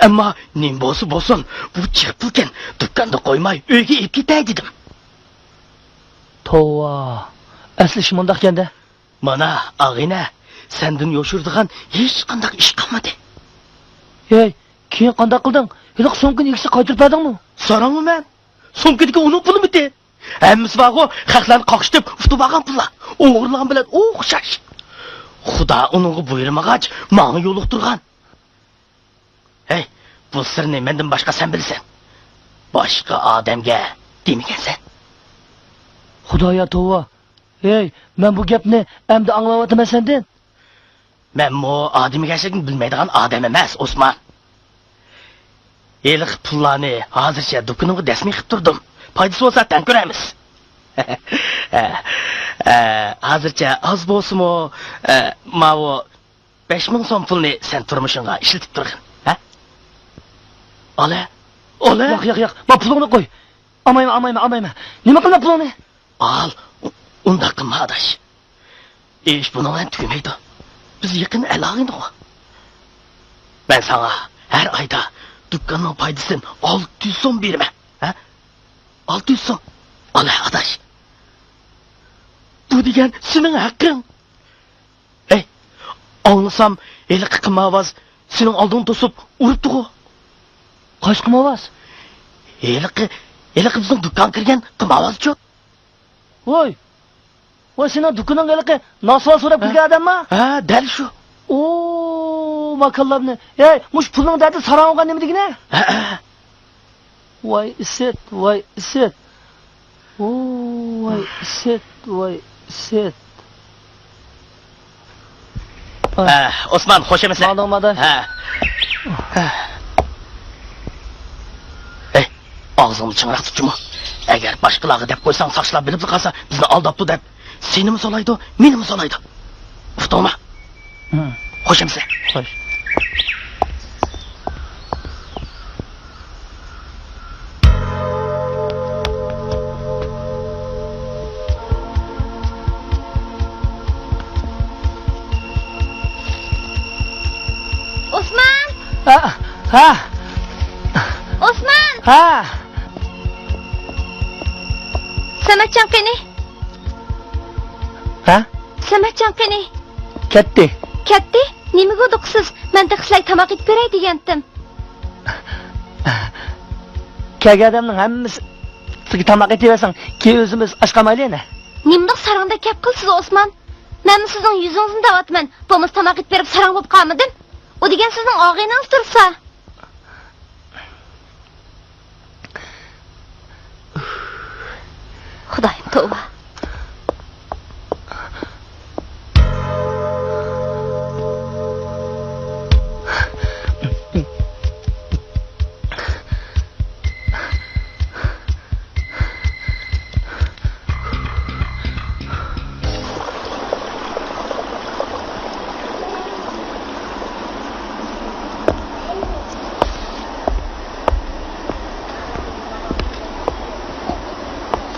ئەمما نېمە بولسا بولسۇن، بۇ جىق پۇلكەن، دۇكاندا قويماي ئۆيگە ئېلىپ كېتەي دېدىم. توۋا، ئەسلى ئىش مۇنداقكەن-دە. مانا، ئاغىنە، سەندىن يوشۇرىدىغان ھېچقانداق ئىش قالمىدى. ھەي، كېيىن قانداق قىلدىڭ؟ ھېلىقى سومكىنى ئىگىسىگە قايتۇرۇپ بەردىڭمۇ؟ سوراڭمۇ مەن؟ سومكىدىكى ئۇنىڭ پۇلىمىتى؟ ھەممىسى بارغۇ، خەقلەرنى قاقشىتىپ ئۇتۇپ ئالغان پۇللار. ئوغرىلىغان بىلەن ئوخشاش. خۇدا ئۇنىڭغا بۇيرۇمىغاچ، ماڭا يولۇقتۇرغان. ھەي، بۇ سىرنى مەندىن باشقا سەن بىلىسەن. باشقا ئادەمگە دېمىگەنسەن. خۇدايا توۋا. ھەي، مەن بۇ گەپنى ئەمدى ئاڭلاۋاتىمەن سەندىن. مەنمۇ ئادىمىگەرچىلىكنى بىلمەيدىغان ئادەم ئەمەس، ئوسمان. ھېلىقى پۇللارنى ھازىرچە دۇكىنىمغا دەسمىي قىلىپ تۇردۇم. پايدىسى بولسا تەڭ كۆرەرمىز. ھە، ھە، ھازىرچە ئاز بولسىمۇ، ھە، ماۋۇ بەش مىڭ سوم پۇلنى سەن تۇرمۇشۇڭغا ئىشلىتىپ تۇرغىن، ھە؟ ئالە، ئالە! ياق، ياق، ياق، ما پۇلۇڭنى قوي. ئالمايمەن، ئالمايمەن، ئالمايمەن. نېمە قىلىمەن پۇلۇڭنى؟ ئال، ئۇ-، ئۇنداق قىلما، ئاداش. ئىش بۇنىڭ بىلەن تۈگىمەيدۇ. بىز يېقىن ئەل-ئاغىنىغۇ. مەن ساڭا ھەر ئايدا دۇكاننىڭ پايدىسىدىن ئالتە يۈز سوم بېرىمەن. ھە؟ ئالتە يۈز سوم. ئالە، ئاداش. بۇ دېگەن سېنىڭ ھەققىڭ. ھەي، ئاڭلىسام، ھېلىقى قىمارۋاز سېنىڭ ئالدىڭنى توسۇپ ئۇرۇپتىغۇ. قايسى قىمارۋاز؟ ھېلىقى، ھېلىقى بىزنىڭ دۇكانغا كىرگەن قىمارۋازچۇ. ۋاي، ۋاي، سېنىڭ دۇكىنىڭغا ھېلىقى ناسۋار سوراپ ھە؟ كىرگەن ئادەمما؟ ھە، دەل شۇ. ئو، ماكانلارنى. ھەي، مۇشۇ پۇلنىڭ دەردى ساراڭغا نېمە دېگىنە؟ ھە، ھە. ۋاي ئىسىت، ۋاي ئىسىت. ئو، ۋاي ئىسىت، ۋاي ئىسىت. ھە، ئوسمان، خوش ئەمەسلەر. ماڭدىڭما، ئاداش؟ ھە. ھەي، ئاغزىڭنى چىڭراق تۇتچىمۇ. ئەگەر باشقىلارغا دەپ قويساڭ، ساقچىلار بىلىپلا قالسا، بىزنى ئالداپتۇ دەپ، سېنىمۇ سولايدۇ، مېنىمۇ سولايدۇ. ئۇقتۇڭمۇ؟ ھە. خوش ئەمىسە. خوش. ئوسمان! ھە، ھە. ئوسمان! ھە. سەمەتجان قېنى؟ ھە؟ سەمەتجان قېنى؟ كەتتى. كەتتى؟ نېمىگە ھودۇقىسىز؟ مەن تېخى سىلەرگە تاماق ئېتىپ بېرەي دېگەنتىم. كەلگەن ئادەمنىڭ ھەممىسىگە تاماق ئېتىۋەرسەڭ، كېيىن ئۆزىمىز ئاچ قالمايلى يەنە. نېمىنداق ساراڭدەك گەپ قىلىسىز، ئوسمان؟ مەنمۇ سىزنىڭ يۈزىڭىزنى دەۋاتىمەن. بولمىسا تاماق ئېتىپ بېرىپ ساراڭ بولۇپ قالمىدىم. ئۇ دېگەن سىزنىڭ ئاغىنىڭىز تۇرسا. خۇدايىم، توۋا.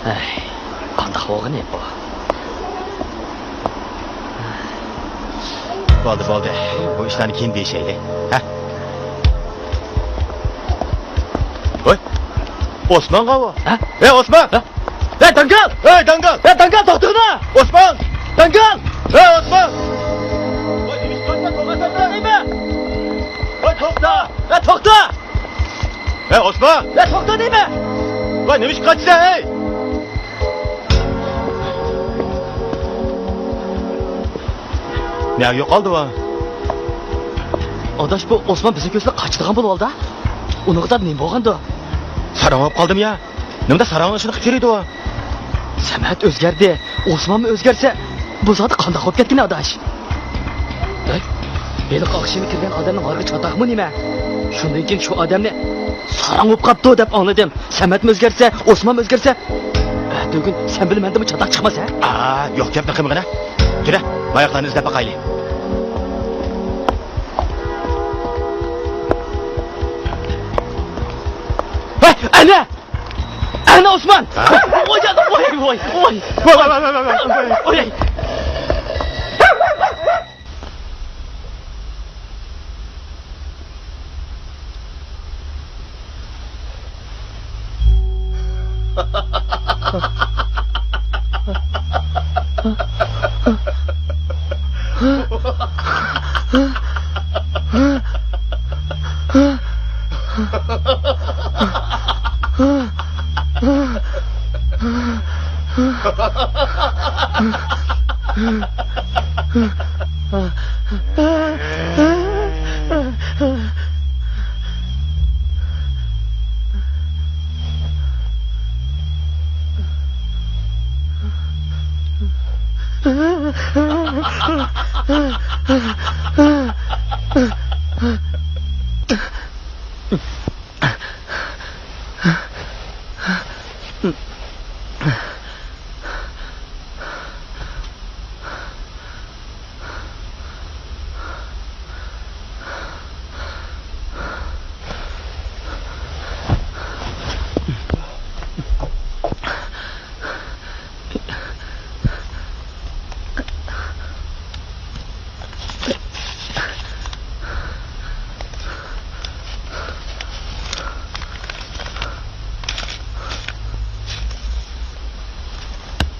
ھەي، قانداق بولغىنى بۇ؟ بولدى، بولدى. بۇ ئىشلارنى كېيىن دېيىشەيلى. ھە؟ ھوي! ئوسمانغا ئۇ. ھە؟ ھەي، ئوسمان! ھە؟ ھەي، داڭگال! ھەي، داڭگال! ھەي، داڭگال، توختىغىنا! ئوسمان! داڭگال! ھەي، ئوسمان! ۋاي، نېمە ئىش قىلىۋاتىسەن؟ توختاپ تۇرغىنا! ۋاي، توختا! ھەي، توختا! ھەي، ئوسمان! ھەي، توختا دەيمەن! ۋاي، نېمە ئىش قىلىۋاتىسەن، ھەي؟ نەگە يوقالدى ئۇ؟ ئاداش، بۇ ئوسمان بىزنى كۆرسىلا قاچىدىغان بولۇۋالدى. ئۇنىڭغا زادى نېمە بولغاندۇ؟ ساراڭ بولۇپ قالدىمۇ يا؟ نېمىدە ساراڭنىڭ ئىشىنى قىلىپ يۈرىدۇ؟ سەمەت ئۆزگەردى، ئوسمانمۇ ئۆزگەرسە، بۇ زادى قانداق بولۇپ كەتكىنى، ئاداش؟ ھەي، ھېلىقى ئاخشىمى كىرگەن ئادەمنىڭ ھارىقى چاتاقمۇ نېمە؟ شۇندىن كېيىن شۇ ئادەمنى ساراڭ بولۇپ قاپتۇ دەپ ئاڭلىدىم. سەمەتمۇ ئۆزگەرسە، ئوسمانمۇ ئۆزگەرسە، ئەتىگۈن سەن بىلەن مەندىنمۇ چاتاق چىقماس، ھە؟ ئا، يوق گەپنى قىلمىغىنە. تۈرە، ماياقلارنى ئىزدەپ باقايلى. ھەي، ئەنە! ئەنە ئوسمان! ھە؟ ۋاي، ۋاي، ۋاي، ۋاي. ۋاي، ۋاي، ۋاي.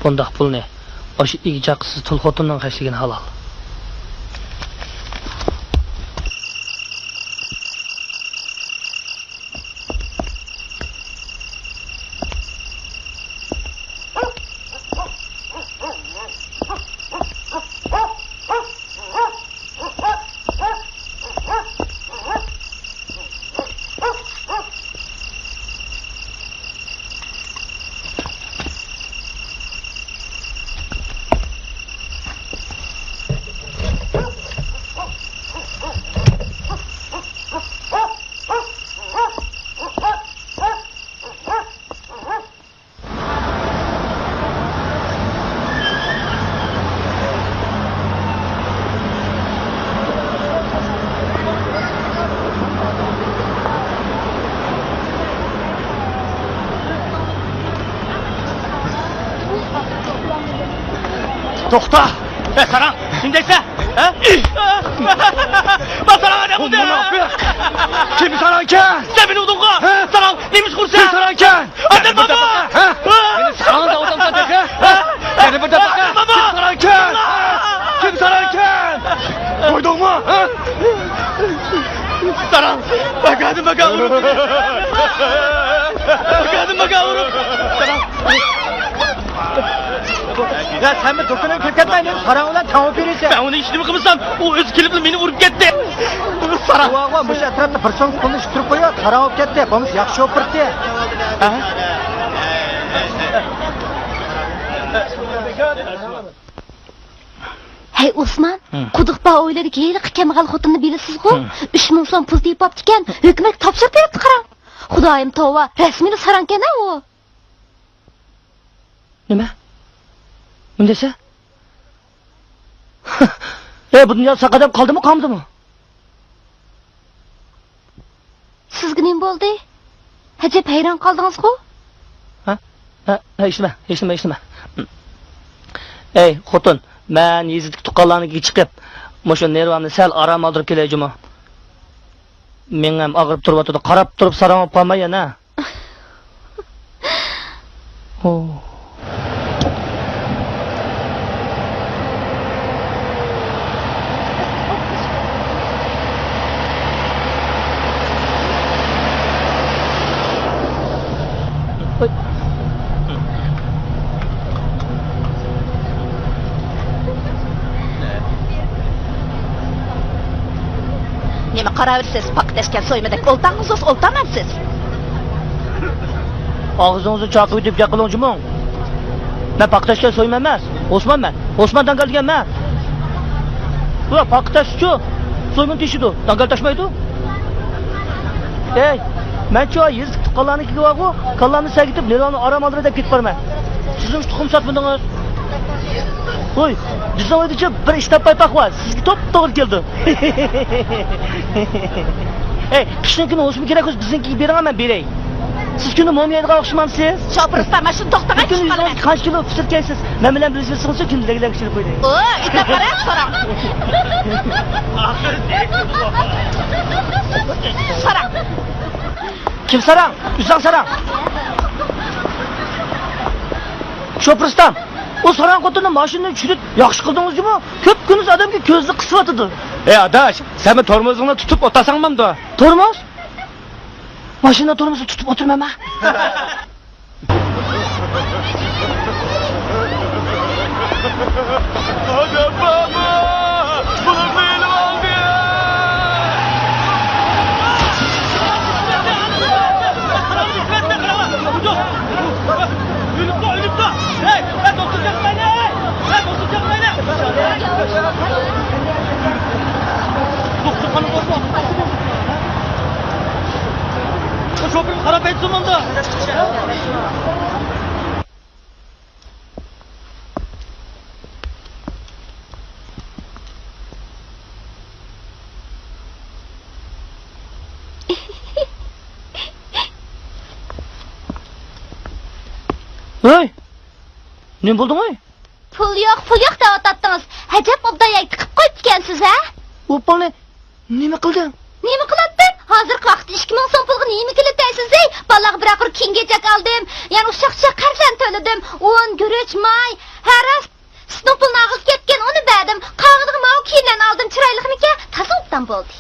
بۇنداق پۇلنى ئاشۇ ئىگە-چاقىسىز تۇل خوتۇننىڭ خەجلىگىنى ھالال. توختا! ئە، ساراڭ، نېمە دەيسەن؟ ھە؟ بار ساراڭ ئادەم بۇ! مۇناپىق! كىم ساراڭكەن؟ سەن مېنى ئۇردۇڭغۇ! ھە؟ ساراڭ، نېمە ئىش قۇرسەن؟ كىم ساراڭكەن؟ ئادەم بابا! ھە؟ مېنى ساراڭ دەۋاتامسەن تېخى؟ ھە؟ يەنە بىر دەپە! ئادەم بابا! كىم ساراڭكەن؟ كىم ساراڭكەن؟ قويدۇڭمۇ؟ ھە؟ ساراڭ! بەكەدىم بەكە ئۇرۇپ! بەكەدىم بەكە ئۇرۇپ! ساراڭ! يا سەن بىر دۇكىنىڭغا كىرىپ كەتمەي، مېنى ساراڭ بىلەن تەڭ ئۇرۇپ يۈرىسەن. مەن ئۇنى ھېچنېمە قىلمىسام، ئۇ ئۆزى كېلىپلا مېنى ئۇرۇپ كەتتى. ساراڭ. ۋاغۇ، مۇشۇ ئەتراپتا بىر چوڭ پۇلنى ئىتتۈرۈپ قويۇپ، ساراڭ ئۇرۇپ كەتتى. بولمىسا ياخشى شوپۇر ئىدى. ھەي، ئوسمان، ھە. قۇدۇق بار ئۆيلىرىدىكى ھېلىقى كەمبەغەل خوتۇننى بىلىسىزغۇ؟ ھە. ئۈچ مىڭ سوم پۇل تېپىپتىكەن، ھۆكۈمەتكە تاپشۇرۇپ بېرىپتۇ قاراڭ. خۇدايىم توۋا، رەسمىيلا ساراڭكەن-ھە ئۇ. نېمە؟ نېمە دەيسەن؟ ئەي، بۇ دۇنيادا ساق ئادەم قالدىمۇ، قالمىدىمۇ؟ سىزگە نېمە بولدى؟ ئەجەب ھەيران قالدىڭىزغۇ؟ ھە؟ ھە، ھە، ھېچنېمە، ھېچنېمە، ھېچنېمە. ئەي، خوتۇن، مەن يېزىدىكى تۇغقانلارنىڭكىگە چىقىپ، مۇشۇ نېرۋامنى سەل ئارام ئالدۇرۇپ كېلەي جۇمۇ. مېڭەم ئاغرىپ تۇرۇۋاتىدۇ، قاراپ تۇرۇپ ساراڭ بولۇپ قالماي يەنە. نېمە قاراۋېرىسىز؟ پاقا تەشكەن سويمىدەك ئولتاڭىزسىز، ئولتامەنسىز. ئاغزىڭىزنى چاقىۋېتىپ گەپ قىلىڭ جۇمۇ. مەن پاقا تەشكەن سويما ئەمەس، ئوسمانمەن. ئوسمان داڭگال دېگەن مەن. بۇلار پاقا تەشچۇ، سويمىنى تېشىدۇ، داڭگال تاشمايدۇ. ئەي، مەنچۇ يېزا تۇغقانلارنىڭكىگە بارغۇ، كاللامنى سەگىتىپ، نېرۋامنى ئارام ئالدۇرۇي دەپ كېتىپ بارىمەن. سىزمۇ تۇخۇم ساتمىدىڭىز؟ ۋوي، بىزنىڭ ئۆيدىچۇ بىر ئىشتاپاي پاق بار، سىزگە توپتوغرا كېلىدۇ. ئەي، قىشنىڭ كۈنى ئوسما كېرەك بولسا بىزنىڭكىگە بېرىڭ، مەن بېرەي. سىز كۈندە موم يەيدىغان ئوخشىمامسىز؟ شوپۇر ئۇستا، مانا شۇنى توختىغاي، بىر كۈندە چۈشۈپ قالىمەن. يۈز قانچە كىلو پىسىر كەيسىز؟ مەن بىلەن بىرلىشىۋېتسىڭىزچۇ، كۈندە لەگلەك پىشۇرۇپ قويدى. ئو، ئېتىپ قارا، ساراڭ. ساراڭ. كىم ساراڭ؟ ئۆزۈڭ ساراڭ. شوپۇر ئۇستام، ئۇ ساراڭ خوتۇننى ماشىنىدىن چۈشۈرۈپ ياخشى قىلدىڭىز جۇمۇ؟ كۈپكۈندۈز ئادەمگە كۆزىنى قىسىۋاتىدۇ. ئەي ئاداش، سەن بۇ تورمۇزۇڭنى تۇتۇپ ئولتۇرساڭ بولامدۇ؟ تورمۇز؟ ماشىنا تورمۇزىنى تۇتۇپ ئولتۇرمايمەن. ئادەم بارمۇ؟ بۇلارنى ئېلىۋالدى! ئۆلۈپتۇ، ئۆلۈپتۇ! ھەي، ھەي، دوختۇر چاقىرمايلى! ھەي، دوختۇر چاقىرمايلى! دوختۇرخانا بولسا، شوپۇرغا قاراپ ئېيتسۇن بولدى. ھەي! نېمە بولدۇڭ ھەي؟ پۇل يوق، پۇل يوق دەۋاتاتتىڭىز. ئەجەب ئوبدان يەرگە تىقىپ قويۇپتىكەنسىز ھە؟ ئۇ پۇلنى نېمە قىلدىڭ؟ نېمە قىلاتتىم؟ ھازىرقى ۋاقىتتا ئىككى مىڭ سوم پۇلغا نېمە كېلىدۇ دەيسىز ھەي؟ بالىلارغا بىرەر قۇر كىيىم-كېچەك ئالدىم. يەنە ئۇششاق-چۇششاق قەرزلەرنى تۆلىدىم. ئۇن، گۈرۈچ، ماي، ھەر راست سۈتنىڭ پۇلىنى ئاغزى كەتكەن، ئۇنى بەردىم. قالغىنىغا ماۋۇ كىيىملەرنى ئالدىم. چىرايلىقمىكەن؟ تازا ئوبدان بولدى.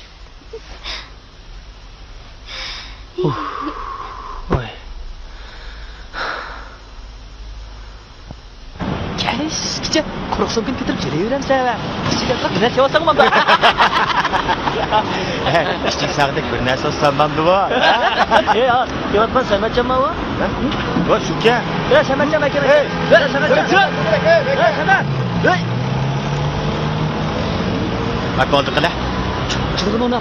ۋاي. كەچكىچە قۇرۇق سومكىنى كۆتۈرۈپ يۈرۈۋېرەمسەن ۋە ئىچىگە بىر نەرسە يەۋالساڭ مانداق. ئىچىك ساغدەك بىر نەرسە ئالسام ماندىمۇ؟ ئەي، يەۋاتقان سەمەتجانما ئۇ؟ ۋە شۇكەن. ۋە سەمەتجان ئەكەم. ۋە سەمەتجان. ۋە سەمەت. ھەي. ھە، بولدى قىلە. چىقىدىغىنى ئۇنى.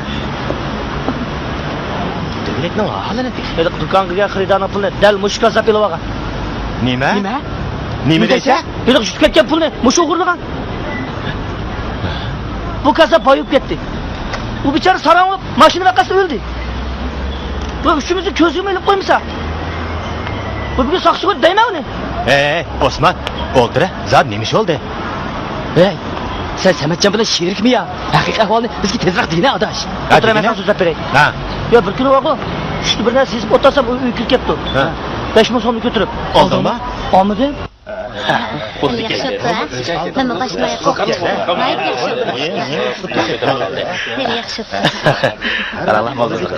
دۆلەتنىڭ ھالىنى. ھېلىقى دۇكانغا كىرگەن خېرىدارنىڭ پۇلىنى دەل مۇشۇ كاززاپ ئېلىۋالغان. نېمە؟ نېمە؟ نېمە دەيسەن؟ ھېلىقى يۈتۈپ كەتكەن پۇلنى مۇشۇ ئوغرىلىغان. بۇ كاززاپ بايىپ كەتتى. ئۇ بىچارە ساراڭ بولۇپ ماشىنا ۋەقەسىدە ئۆلدى. بۇ ئۈچىمىزنى كۆزگىمۇ ئېلىپ قويمىسا. بۇ بۈگۈن ساقچىغا دەيمەن ئۇنى. ھەي، ئوسمان، ئولتۇر، زادى نېمە ئىش بولدى؟ ھەي، سەن سەمەتجان بىلەن شېرىكمۇ يا؟ ھەقىقىي ئەھۋالنى بىزگە تېزراق دېگىنە، ئاداش. ھە، ئوتۇرا، مەن دېگىنە. ساڭا سۆزلەپ بېرەي. ھە. يا، بىر كۈنى بارغۇ، چۈشتە بىر نەرسە يېزىپ ئولتۇرسام، ئۇ ئۆيگە كىرىپ كەپتۇ. ھە. بەش مىڭ سومنى كۆتۈرۈپ. ئالدىڭمۇ؟ ئالمىدىم. ياخشى ئوتتۇ، ھە؟ مەنمۇ باشلىماي قويۇپتۇ. ناھايىتى ياخشى ئوتتۇ. خېلى ياخشى ئوتتۇ. قاراڭلار،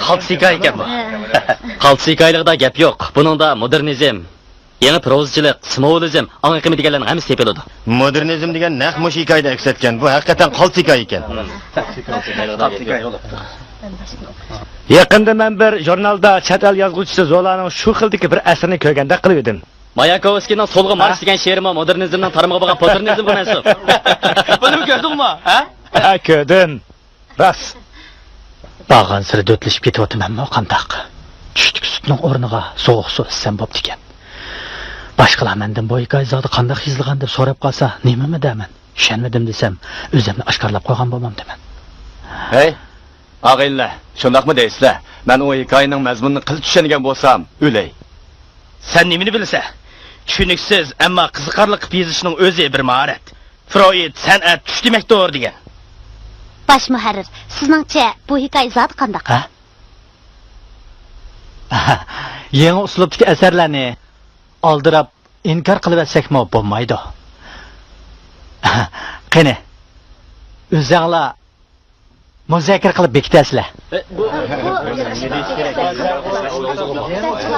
قالتىس ھېكايە ئىكەن بۇ. ھە. قالتىس ھېكايىلىقىدا گەپ يوق. بۇنىڭدا مودېرنىزم، يېڭى پروزىچىلىق، سىمۋولىزم، ئاڭ ئېقىمى دېگەنلەرنىڭ ھەممىسى تېپىلىدۇ. مودېرنىزم دېگەن نەق مۇشۇ ھېكايىدە ئەكس ئەتكەن. بۇ ھەقىقەتەن قالتىس ھېكايە ئىكەن. يېقىندا مەن بىر ژۇرنالدا چەت ئەل يازغۇچىسى زولانىڭ شۇ خىلدىكى بىر ئەسىرىنى كۆرگەندەك قىلىۋىدىم. ماياكوۋسكىينىڭ سولغا مارش دېگەن شېئىرىمۇ مودېرنىزمنىڭ تارمىقىغا بولغان پوتېرنىزمغا مەنسۇپ. بۇنىمۇ كۆردۈڭمۇ، ھە؟ ھە، كۆردۈم. راست. بارغانسېرى دۆتلىشىپ كېتىۋاتىمەنمۇ قانداق؟ چۈشتىكى سۈتنىڭ ئورنىغا سوغۇق سۇ ئىچسەم بوپتىكەن. باشقىلار مەندىن بۇ ھېكايە زادى قانداق يېزىلغان دەپ سوراپ قالسا، نېمىمۇ دەيمەن؟ چۈشەنمىدىم دېسەم، ئۆزۈمنى ئاشكارىلاپ قويغان بولمامدىمەن؟ ھەي، ئاغىنىلەر، شۇنداقمۇ دەيسىلەر؟ مەن ئۇ ھېكايىنىڭ مەزمۇنىنى قىلچە چۈشەنگەن بولسام، ئۆلەي. سەن نېمىنى بىلىسەن؟ چۈشىنىكسىز، ئەمما قىزىقارلىق قىلىپ يېزىشنىڭ ئۆزى بىر ماھارەت. فرويد سەنئەت چۈش دېمەكتۇر دېگەن. باش مۇھەررىر، سىزنىڭچە بۇ ھېكايە زادى قانداق؟ ھە؟ يېڭى ئۇسلۇبتىكى ئەسەرلەرنى ئالدىراپ ئىنكار قىلىۋەتسەكمۇ بولمايدۇ. قېنى، ئۆزەڭلار مۇزاكىرە قىلىپ بېكىتەسىلەر. بۇ، بۇ،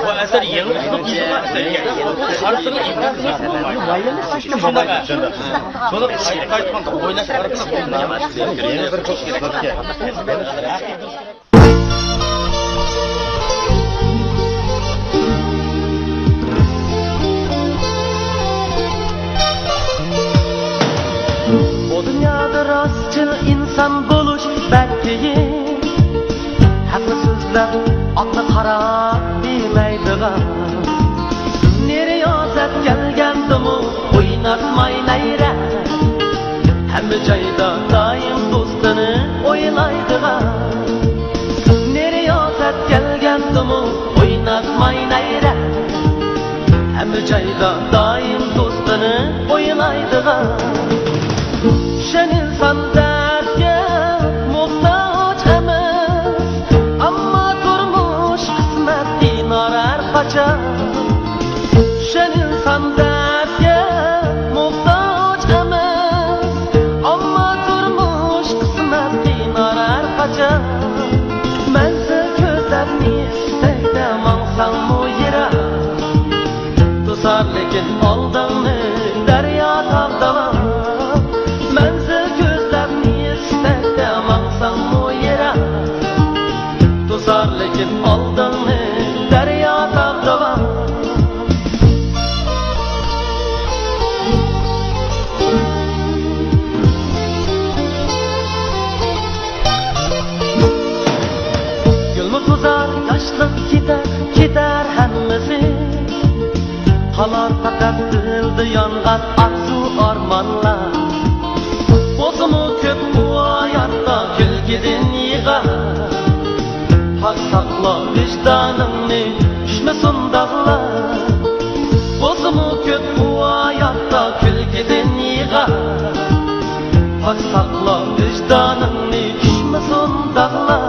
بۇ ئەسەر يېڭى ئۇسلۇب يېزىلغان ئەسەر. شۇنداق، شۇنداق. بۇنى قايتا، قايتا ئويلاش ئارقىلىق. بۇ دۇنيادا راستچىل ئىنسان بولۇش بەك قىيىن. ھەقنى سۆزلەپ، ئاتنى قاراپ دېمەيدىغان، نېرى رىيازەت كەلگەندىمۇ ئويناتماي نەيرە. ھەممە جايدا دائىم دوستىنى ئويلايدىغان، نېرى رىيازەت كەلگەندىمۇ ئويناتماي نەيرە. ھەممە جايدا دائىم دوستىنى ئويلايدىغان. چۈشەن ئىنسان دەردكە موھتاج ئەمەس، ئەمما تۇرمۇش قىسمەت قىينار ھەر قاچان. چۈشەن ئىنسان دەردكە موھتاج ئەمەس، ئەمما تۇرمۇش قىسمەت قىينار ھەر قاچان. مەنزىل كۆزلەپ ئىستەكتە ماڭساڭمۇ يىراق، توسار لېكىن ئالدىڭنى دەريا تاغ دالا. مەنزىل كۆزلەپ ئىستەكتە ماڭساڭمۇ يىراق، توسار لېكىن ئالدىڭنى دەريا تاغ دالا. گۈلمۇ توزار، ياشلىق كېتەر، كېتەر ھەممىسى. قالار پەقەت دىلدا يانغان ئارزۇ ئارمانلار. بولسىمۇ كۆپ بۇ ھاياتتا كۈلكىدىن يىغا. پاك ساقلا ۋىجدانىڭنى، چۈشمىسۇن داغلار. بولسىمۇ كۆپ بۇ ھاياتتا كۈلكىدىن يىغا. پاك ساقلا ۋىجدانىڭنى، چۈشمىسۇن داغلار.